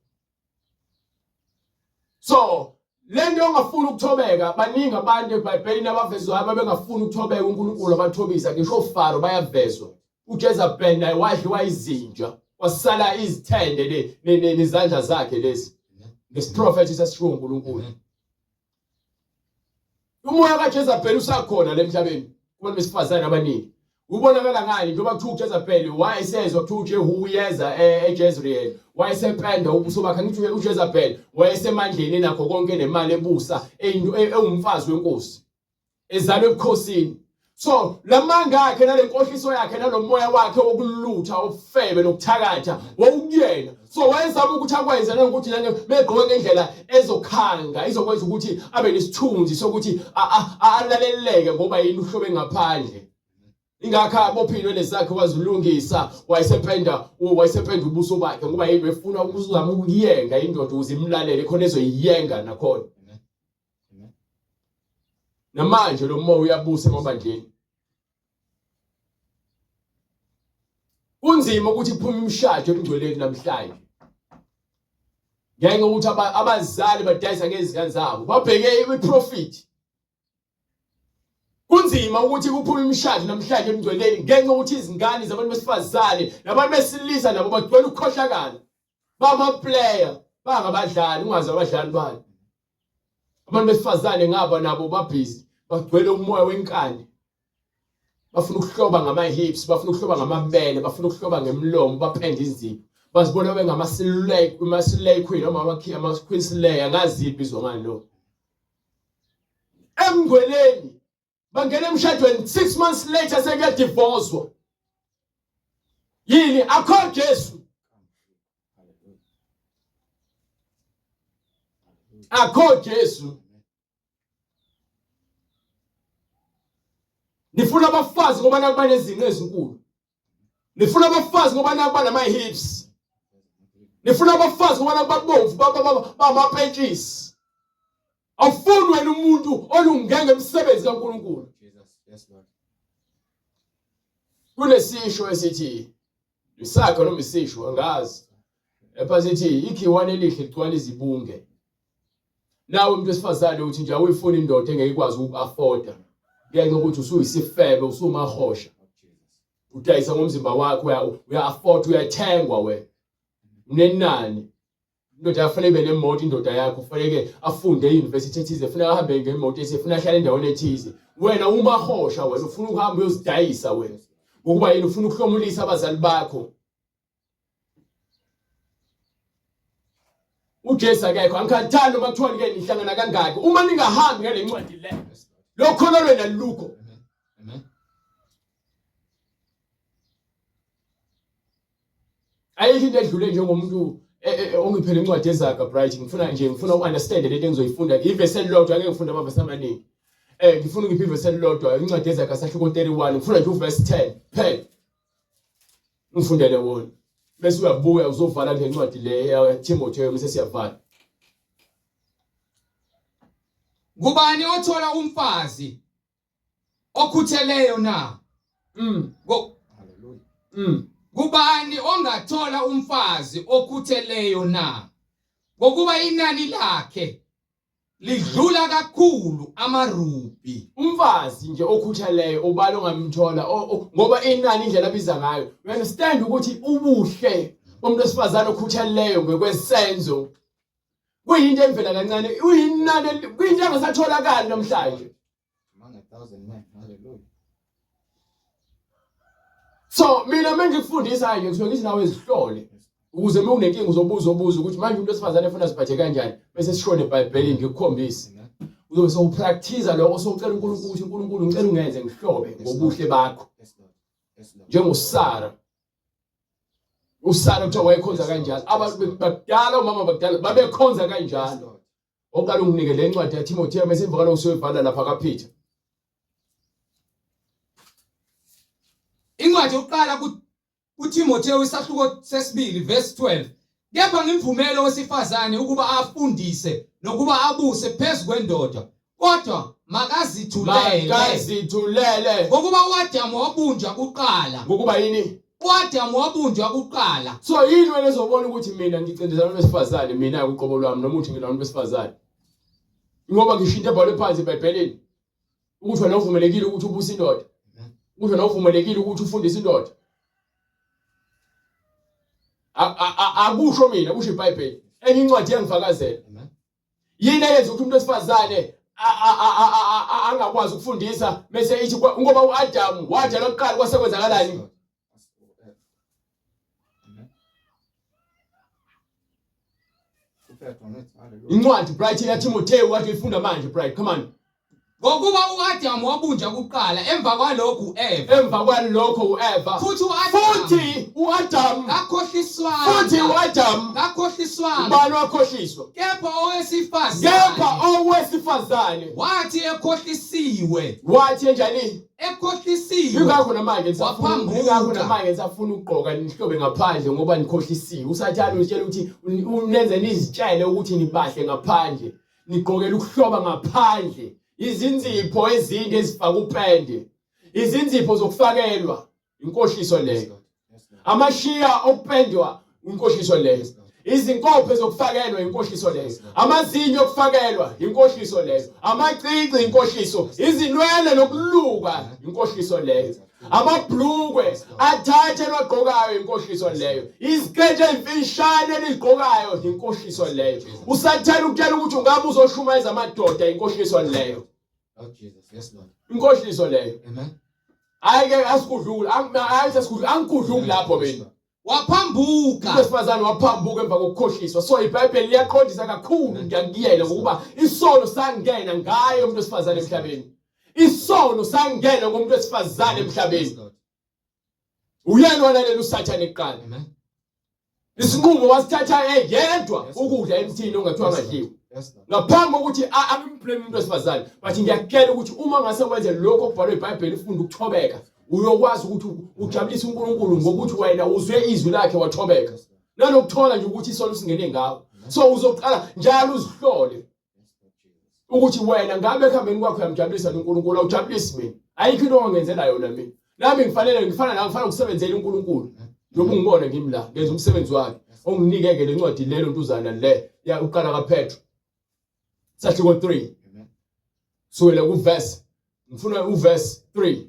So lento ongafuni ukuthobeka baningi abantu eBhayibhelini abavezwayo ababengafuni ukuthobeka uNkulunkulu abathobisa ngisho oFaro bayavezwa uJezebel naye wadliwa izinja wasala izithende le nezandla zakhe lezi ngesiprofethi sasishiwo uNkulunkulu Umoya kaJezebel usakhona la emhlabeni kubantu besifazane abaningi. Ubonakala ngani njengoba kuthiwa uJezebel wayesezwa kuthiwa uJehu uyeza eJezreel wayesependa ubuso bakhe ngithi uJezebel wayesemandleni enakho konke nemali ebusa ewumfazi wenkosi ezalwe ebukhosini So lamanga akhe nalenkohliso yakhe nalomoya wakhe wokulutha obufebe nokuthakatha wawukuyena. So wayezama ukuthi akwenze nanokuthi nane megqoke ngendlela ezokhanga izokwenza ukuthi abe nesithunzi sokuthi alaleleke ngoba yini uhlobo engaphandle. Ingakho abophilwe nezakhe wazilungisa wayesependa wayesependa ubuso bakhe ngoba yini efuna ukuzama ukuyenga indoda ukuze imlalele khona ezoyiyenga nakhona. Namanje lo moya uyabusa emabandleni. Kunzima ukuthi kuphume imishado ebungcweleni namhlanje. Ngenxa yokuthi abazali badayisa ngezingane zabo, babheke iprofit. Kunzima ukuthi kuphume imishado namhlanje ebungcweleni ngenxa yokuthi izingane zabantu besifazane nabantu besilisa nabo bagcwele ukukhohlakala. Bama player, bangabadlali, ungazi abadlali bani. Abantu besifazane ngaba nabo babhizi bagcwele umoya wenkani. Bafuna ukuhloba ngama-hips, bafuna ukuhloba ngamabele, bafuna ukuhloba ngemlomo, baphende izipho. Bazibona bengama-slay, ama-slay queen noma ama-queen slayer, angazi ibizwa ngani lo. Emngweleni bangena emshadweni 6 months later sekuyadivoswa. Yini akho Jesu. Akho Jesu. Nifuna abafazi ngoba nakuba nezinqe ezinkulu. Nifuna abafazi ngoba nakuba nama hips. Nifuna abafazi ngoba nakuba bomvu bamapentshisi. Awufuni wena umuntu olunge ngemsebenzi kaNkulunkulu. Jesus, yes Lord. Kunesisho esithi isakho noma isisho angazi. Lapha sithi ikhiwane elihle ligcwala izibunge. Nawe umuntu wesifazane uthi nje awuyifuni indoda engeke ikwazi uku-afforda ngenxa yokuthi usuyisifebe usumahosha udayisa ngomzimba wakho uya-afford uyathengwa wena unenani. Indoda yakho kufanele ibe nemoto, indoda yakho kufanele afunde e-university ethize, kufanele ahambe ngemoto ethize, kufanele ahlale endaweni ethize. Wena umahosha wena ufuna ukuhamba uyozidayisa wena. Ngokuba yini ufuna ukuhlomulisa abazali bakho. uJesu akekho angikhathali noma kuthiwa nike nihlangana kangaki uma ningahambi ngale ncwadi le lokholo lwena lukho. Amen. Ayikho into edlule njengomuntu e, e, e, ongiphele incwadi ezaga bright ngifuna nje ngifuna ukunderstand lento engizoyifunda ivesi elilodwa angeke ngifunde amavesi amaningi eh ngifuna ngiphe ivesi elilodwa incwadi ezaga sahluko 31 ngifuna nje uvesi 10 phela ngifundele wona bese uyabuya uzovala le ncwadi le ya Timotheo bese siyavala. Ngubani othola umfazi okhutheleyo na? Haleluya. Kubani ongathola umfazi okhutheleyo na? Ngokuba inani lakhe lidlula kakhulu amarubi. Umfazi nje okhutheleyo ubani ongamthola ngoba inani indlela abiza ngayo. You understand ukuthi ubuhle bomuntu wesifazane okhutheleyo ngokwesenzo kuyinto emvela kancane, uyinani kuyinto engasatholakali namhlanje. Among 1,000 men. Hallelujah. So mina mengikufundisa nje ngisuke ngithi nawe zihlole ukuze uma unenkinga uzobuza obuza ukuthi manje umuntu wesifazane efuna siphathe kanjani bese sishone eBhayibhelini ngikukhombise. Uzobe sowupractice lokho sowucela uNkulunkulu ukuthi uNkulunkulu ngicela ungenze ngihlobe ngobuhle bakho. NjengoSara. USara kuthiwa wayekhonza kanjalo. Abantu bakudala omama bakudala babekhonza kanjalo. Oqala unginike le ncwadi yaTimotheyu bese emva kwalokho siyoyivala lapha kaPeter. Incwadi yokuqala kuTimotheyu isahluko sesibili verse 12. Kepha ngimvumele owesifazane ukuba afundise nokuba abuse phezu kwendoda, kodwa makazithulele. Makazithulele. Ngokuba uAdamu wabunjwa kuqala. Ngokuba yini? UAdamu wabunjwa kuqala. So yini wena ezobona ukuthi mina ngicindezela abantu besifazane mina uqobo lwami noma uthi ngilona besifazane? Ngoba ngisho into ebhalwe phansi eBhayibhelini ukuthi wena uvumelekile ukuthi ubuse indoda. Ukuthi wena uvumelekile ukuthi ufundise indoda. Akusho mina, kusho iBhayibheli. Enye incwadi iyangifakazela. Yini eyenza ukuthi umuntu wesifazane angakwazi ukufundisa bese ithi ngoba uAdamu wadalwa kuqala kwase kwenzakalani? Incwadi Bright yaTimothewu wathi uyifunda manje Bright come on. Ngokuba u-Adamu wabunjwa kuqala, emva kwalokho u-Eva. Emva kwalokho u-Eva. Futhi u-Adamu. Futhi u-Adamu. Kakhohliswanga. Futhi u-Adamu. Kakhohliswanga. Ubani wakhohliswa? Kepha owesifazane. Kepha owesifazane. Wathi ekhohlisiwe. Wathi enjani? Ekhohlisiwe. Yingakho namanje nisafuna Waphambuka. yingakho namanje nisafuna ukugqoka nihlobe ngaphandle ngoba nikhohlisiwe. USathane utshela ukuthi unenze nizitshele ukuthi nibahle ngaphandle. Nigqokela ukuhloba ngaphandle, izinzipho ezinde ezifaka upende, izinzipho zokufakelwa, inkohliso leyo. Amashiya okupendwa, inkohliso leyo. Izinkophe zokufakelwa, inkohliso leyo. Amazinyo okufakelwa, inkohliso leyo. Amacici, inkohliso. Izinwele nokuluka, inkohliso leyo. Amabhlukwe athathe elwagqokayo inkohliso leyo. Iziketi ezimfishane elizigqokayo inkohliso leyo. Usathela ukutshela ukuthi ungabe uzoshumayeza amadoda inkohliso leyo. Lord Jesus, yes Lord. Inkohliso leyo. Amen. Hayi ke asikudlula, hayi sesikudlula, angikudluli lapho mina. Waphambuka. Wesifazane waphambuka emva kokukhohliswa. So iBhayibheli liyaqondisa kakhulu ngiyakuyela ngokuba isono sangena ngaye umuntu wesifazane emhlabeni. Isono sangena ngomuntu wesifazane emhlabeni. Uyena walalela uSathane kuqala. Amen. Isinqumo wasithatha eyedwa ukudla emthini ongathiwa ngadliwa. Ngaphambi kokuthi angimblame umuntu wesifazane, but ngiyakutshela ukuthi uma ngase wenze lokho okubhalwe eBhayibheli ufunda ukuthobeka, uyokwazi ukuthi ujabulise uNkulunkulu ngokuthi wena uzwe izwi lakhe wathobeka. Nanokuthola nje ukuthi isono singene ngawe. So uzoqala njalo uzihlole ukuthi wena ngabe ekuhambeni kwakho uyamjabulisa uNkulunkulu, awujabulisi mina. Ayikho into ongenzela yona mina. Nami ngifanele ngifana nawe ngifanele ukusebenzela uNkulunkulu. Njengoba ungibona ngimi la ngenza umsebenzi wakhe. Onginike-ke le ncwadi lelo ntuzana le ya uqala kaPetro. Sahluko 3. Sukela kuverse ngifuna uverse 3.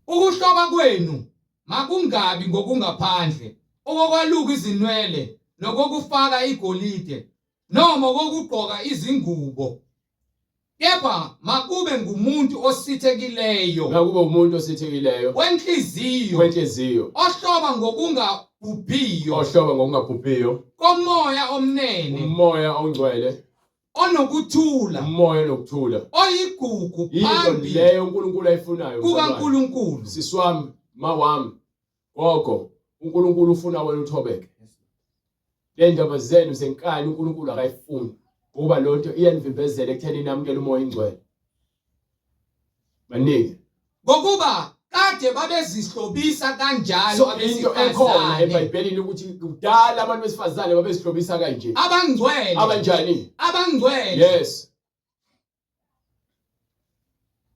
Ukuhloba kwenu makungabi ngokungaphandle, okokwaluka izinwele. nokokufaka igolide noma okokugqoka izingubo kepha makube ngumuntu osithekileyo Makube umuntu osithekileyo wenhliziyo wenhliziyo ohloba ngokungabhubhiyo ohloba ngokungabhubhiyo komoya omnene umoya ongcwele onokuthula umoya onokuthula oyigugu yinto phambi leyo uNkulunkulu ayifunayo mzalwane. kukaNkulunkulu Sisi wami, ma wami, gogo, uNkulunkulu ufuna wena uthobeke. Le ndaba zenu zenkani uNkulunkulu akayifuni ngoba loo nto iyanivimbezela ekutheni namukele umoya ingcwele. Banike. Ngokuba kade babezihlobisa kanjalo So into ekhona abesifazane eBhayibhelini ukuthi kudala abantu besifazane babezihlobisa kanje. abangcwele Abanjani? abangcwele Yes.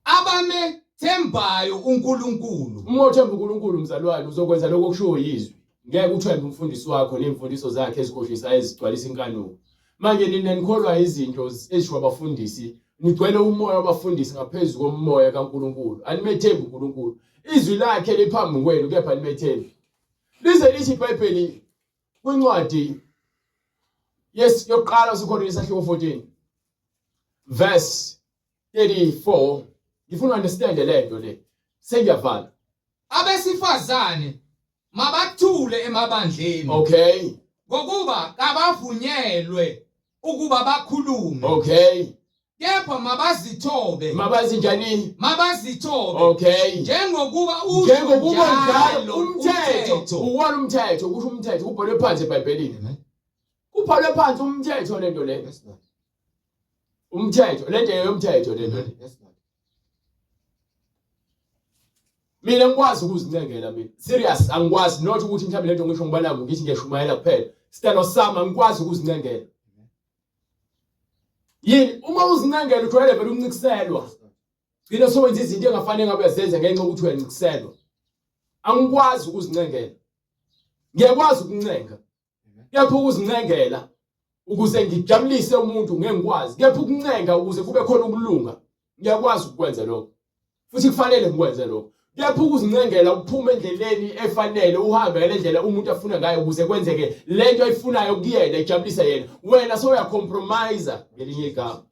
Abamethembayo uNkulunkulu. Uma uthemba uNkulunkulu mzalwane uzokwenza lokho okushiwo yizwi. Ngeke uthembe umfundisi wakho nezimfundiso zakhe ezikhohlisayo ezigcwalisa inkanuko. Manje nina nikholwa izinto ezishiwo abafundisi, nigcwele umoya wabafundisi ngaphezu komoya kaNkulunkulu. Animethembi uNkulunkulu. Izwi lakhe liphambi kwenu kepha animethembi. Lize lithi iBhayibheli kwincwadi yes yokuqala uSikhorinte isahluko 14 verse 34 ngifuna understand lento le sengiyavala Abesifazane mabathule emabandleni. Okay. Ngokuba kabavunyelwe ukuba bakhulume. Okay. Kepha mabazithobe. Mabazinjani? Mabazithobe. Okay. Njengokuba usho njengokuba njalo umthetho uwona umthetho kusho umthetho kubhalwe phansi eBhayibhelini. Kubhalwe phansi umthetho lento le. Umthetho lento yomthetho lento le. Mina ngikwazi ukuzincengela mina. Serious angikwazi not ukuthi mhlawumbe lento ngisho ngoba naku ngithi ngiyashumayela kuphela. Sithandwa sami angikwazi ukuzincengela. Yini uma uzincengela ujwayele vele ukuncikiselwa. Gcina sowenza izinto engafanele ngabe uyazenza ngenxa yokuthi uyancikiselwa. Angikwazi ukuzincengela. Ngiyakwazi ukuncenga. Kepha ukuzincengela ukuze ngijabulise umuntu ngeke ngikwazi. Kepha ukuncenga ukuze kube khona ukulunga ngiyakwazi ukukwenza lokho. Futhi kufanele ngikwenze lokho. Kepha ukuzincengela ukuphuma endleleni efanele uhambe ngale ndlela umuntu afuna ngayo ukuze kwenzeke lento ayifunayo kuyena ijabulise yena. Wena sowuyacompromise ngelinye igama.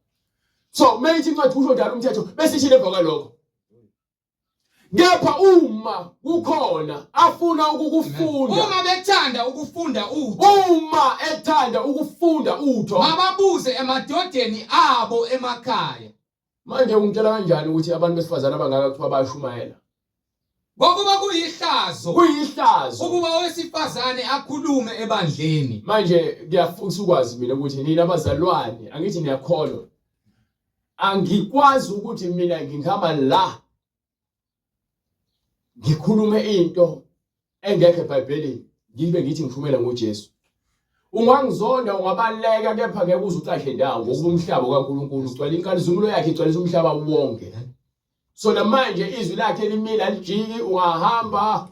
So mayithi incwadi kusho njalo umthetho bese ishilo emva kwalokho. Kepha uma kukhona afuna ukukufunda Uma bethanda ukufunda utho uma ethanda ukufunda utho mababuze emadodeni abo emakhaya. Manje ungitshela kanjani ukuthi abantu besifazane abangaka kuthiwa bayashumayela? Ngokuba kuyihlazo Kuyihlazo. ukuba owesifazane akhulume ebandleni. Manje ngiyafisa ukwazi mina ukuthi nina abazalwane angithi niyakholwa. Angikwazi ukuthi mina ngingama la ngikhulume into engekho eBhayibhelini ngibe ngithi ngishumela ngoJesu. Ungangizonda ungabaleka kepha ngeke uze ucashe ndawo ngokuba umhlaba kaNkulunkulu ugcwele inkazimulo yakhe igcwalisa umhlaba wonke. So namanje izwi lakhe limile alijiki ungahamba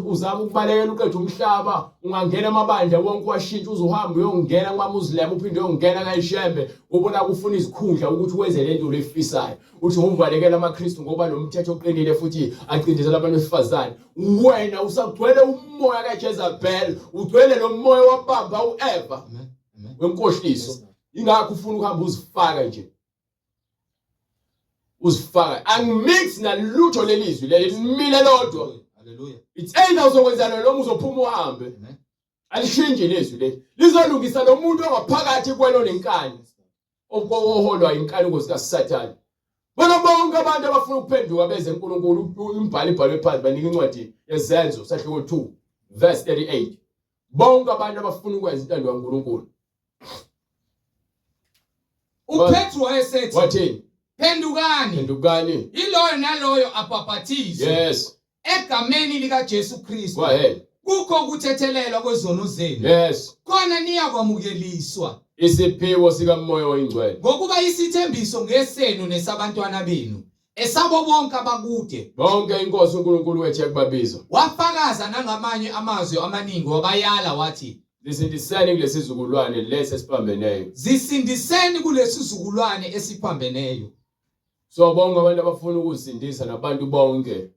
uzama ukubalekela uqede umhlaba ungangena amabandla wonke washintsha uzohamba uyongena kwaMuslim uphinde uyongena kaYishembe ubona kufuna izikhundla ukuthi wenze lento lefisayo uthi ngokubalekela amaKristu ngoba nomthetho oqinile futhi acindezela abantu besifazane wena usagcwele umoya kaJezebel ugcwele lo moya wabamba uEva wenkohliso ingakho ufuna ukuhamba uzifaka nje uzifaka angimix nalutho lelizwi leli limile lodwa haleluya it's either uzokwenza noma uzophuma uhambe alishintshi lezwi leli lizolungisa lo muntu ongaphakathi kwelo nenkani oholwa inkanuko zikaSathane bona bonke abantu abafuna ukuphenduka beze uNkulunkulu umbhali ibhalwe phansi banika incwadi yezenzo sahluko 2 verse 38 bonke abantu abafuna ukwenza intando kaNkulunkulu uPetru wayesethi wathini phendukani phendukani iloyo naloyo abhaphathizwe yes egameni likaJesu Kristu go ahead kukho ukuthethelelwa kwezono zenu yes khona niyakwamukeliswa isiphiwo sikaMoya oyiNgcwele ngokuba isithembiso ngesenu nesabantwana benu esabo bonke abakude bonke inkosi uNkulunkulu wethu yakubabiza wafakaza nangamanye amazwi amaningi wabayala wathi zisindiseni kulesizukulwane lesi esiphambeneyo zisindiseni kulesizukulwane esiphambeneyo so bonke abantu abafuna ukuzisindisa nabantu bonke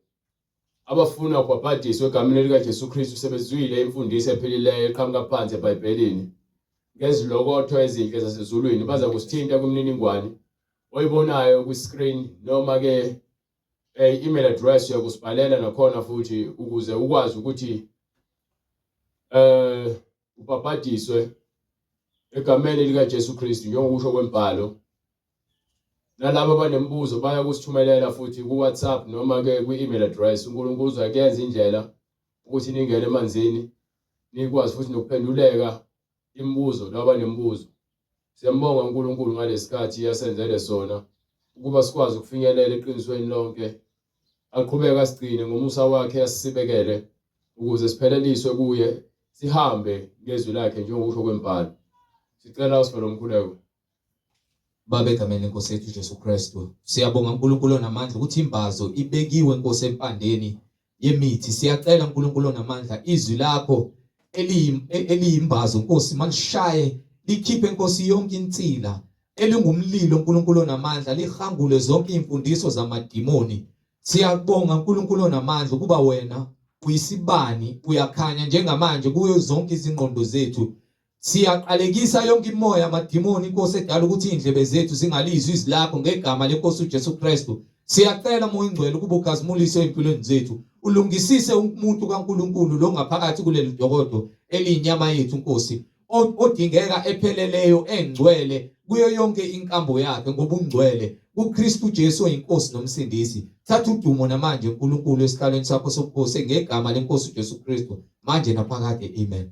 Abafuna ubhabhadiso egameni likaJesu Kristu sebezwile imfundiso ephilileyo eqhamuka phansi eBhayibhelini ngezilokotho ezinhle zasezulwini baza kusithinta kwimininingwane oyibonayo kwi-screen noma ke i-email address uyakusibhalela nakhona futhi ukuze ukwazi ukuthi eh ubhabhadiswe egameni likaJesu Kristu njengokusho kwembhalo. Nalabo abanemibuzo baya kusithumelela futhi ku-WhatsApp noma-ke kwi-email address. UNkulunkulu uzokuyenza indlela ukuthi ningene emanzini nikwazi futhi nokuphenduleka imibuzo laba abanemibuzo. Siyambonga uNkulunkulu ngalesikhathi asenzele sona ukuba sikwazi ukufinyelela eqinisweni lonke. Aqhubeke asigcine ngomusa wakhe asisibekele ukuze sipheleliswe kuye sihambe ngezwi lakhe njengokusho kwembhalo. Sicela usivele umkhuleko. Baba egameni lenkosi yethu Jesu Kristu. Siyabonga uNkulunkulu onamandla ukuthi imbazo ibekiwe Nkosi empandeni yemithi. Siyacela uNkulunkulu onamandla izwi lakho eliyimbazo Nkosi malishaye likhiphe Nkosi yonke insila elingumlilo uNkulunkulu onamandla lihangule zonke izimfundiso zamadimoni. Siyakubonga uNkulunkulu onamandla ukuba wena uyisibani uyakhanya njengamanje kuyo zonke izingqondo zethu. Siyaqalekisa yonke imoya amadimoni inkosi edala ukuthi izindlebe zethu zingalizwi izwi lakho ngegama lenkosi uJesu Kristu. Siyacela Moya Ingcwele ukuba ukhazimulise ezimpilweni zethu. Ulungisise umuntu kaNkuluNkulu lo ngaphakathi kuleli dokodo eliyinyama yethu Nkosi odingeka epheleleyo engcwele kuyo yonke inkambo yakhe ngobungcwele kuKristu Jesu oyinkosi nomsindisi. Thatha udumo namanje uNkulunkulu esihlalweni sakho sobukhosi ngegama lenkosi uJesu Kristu manje naphakade amen.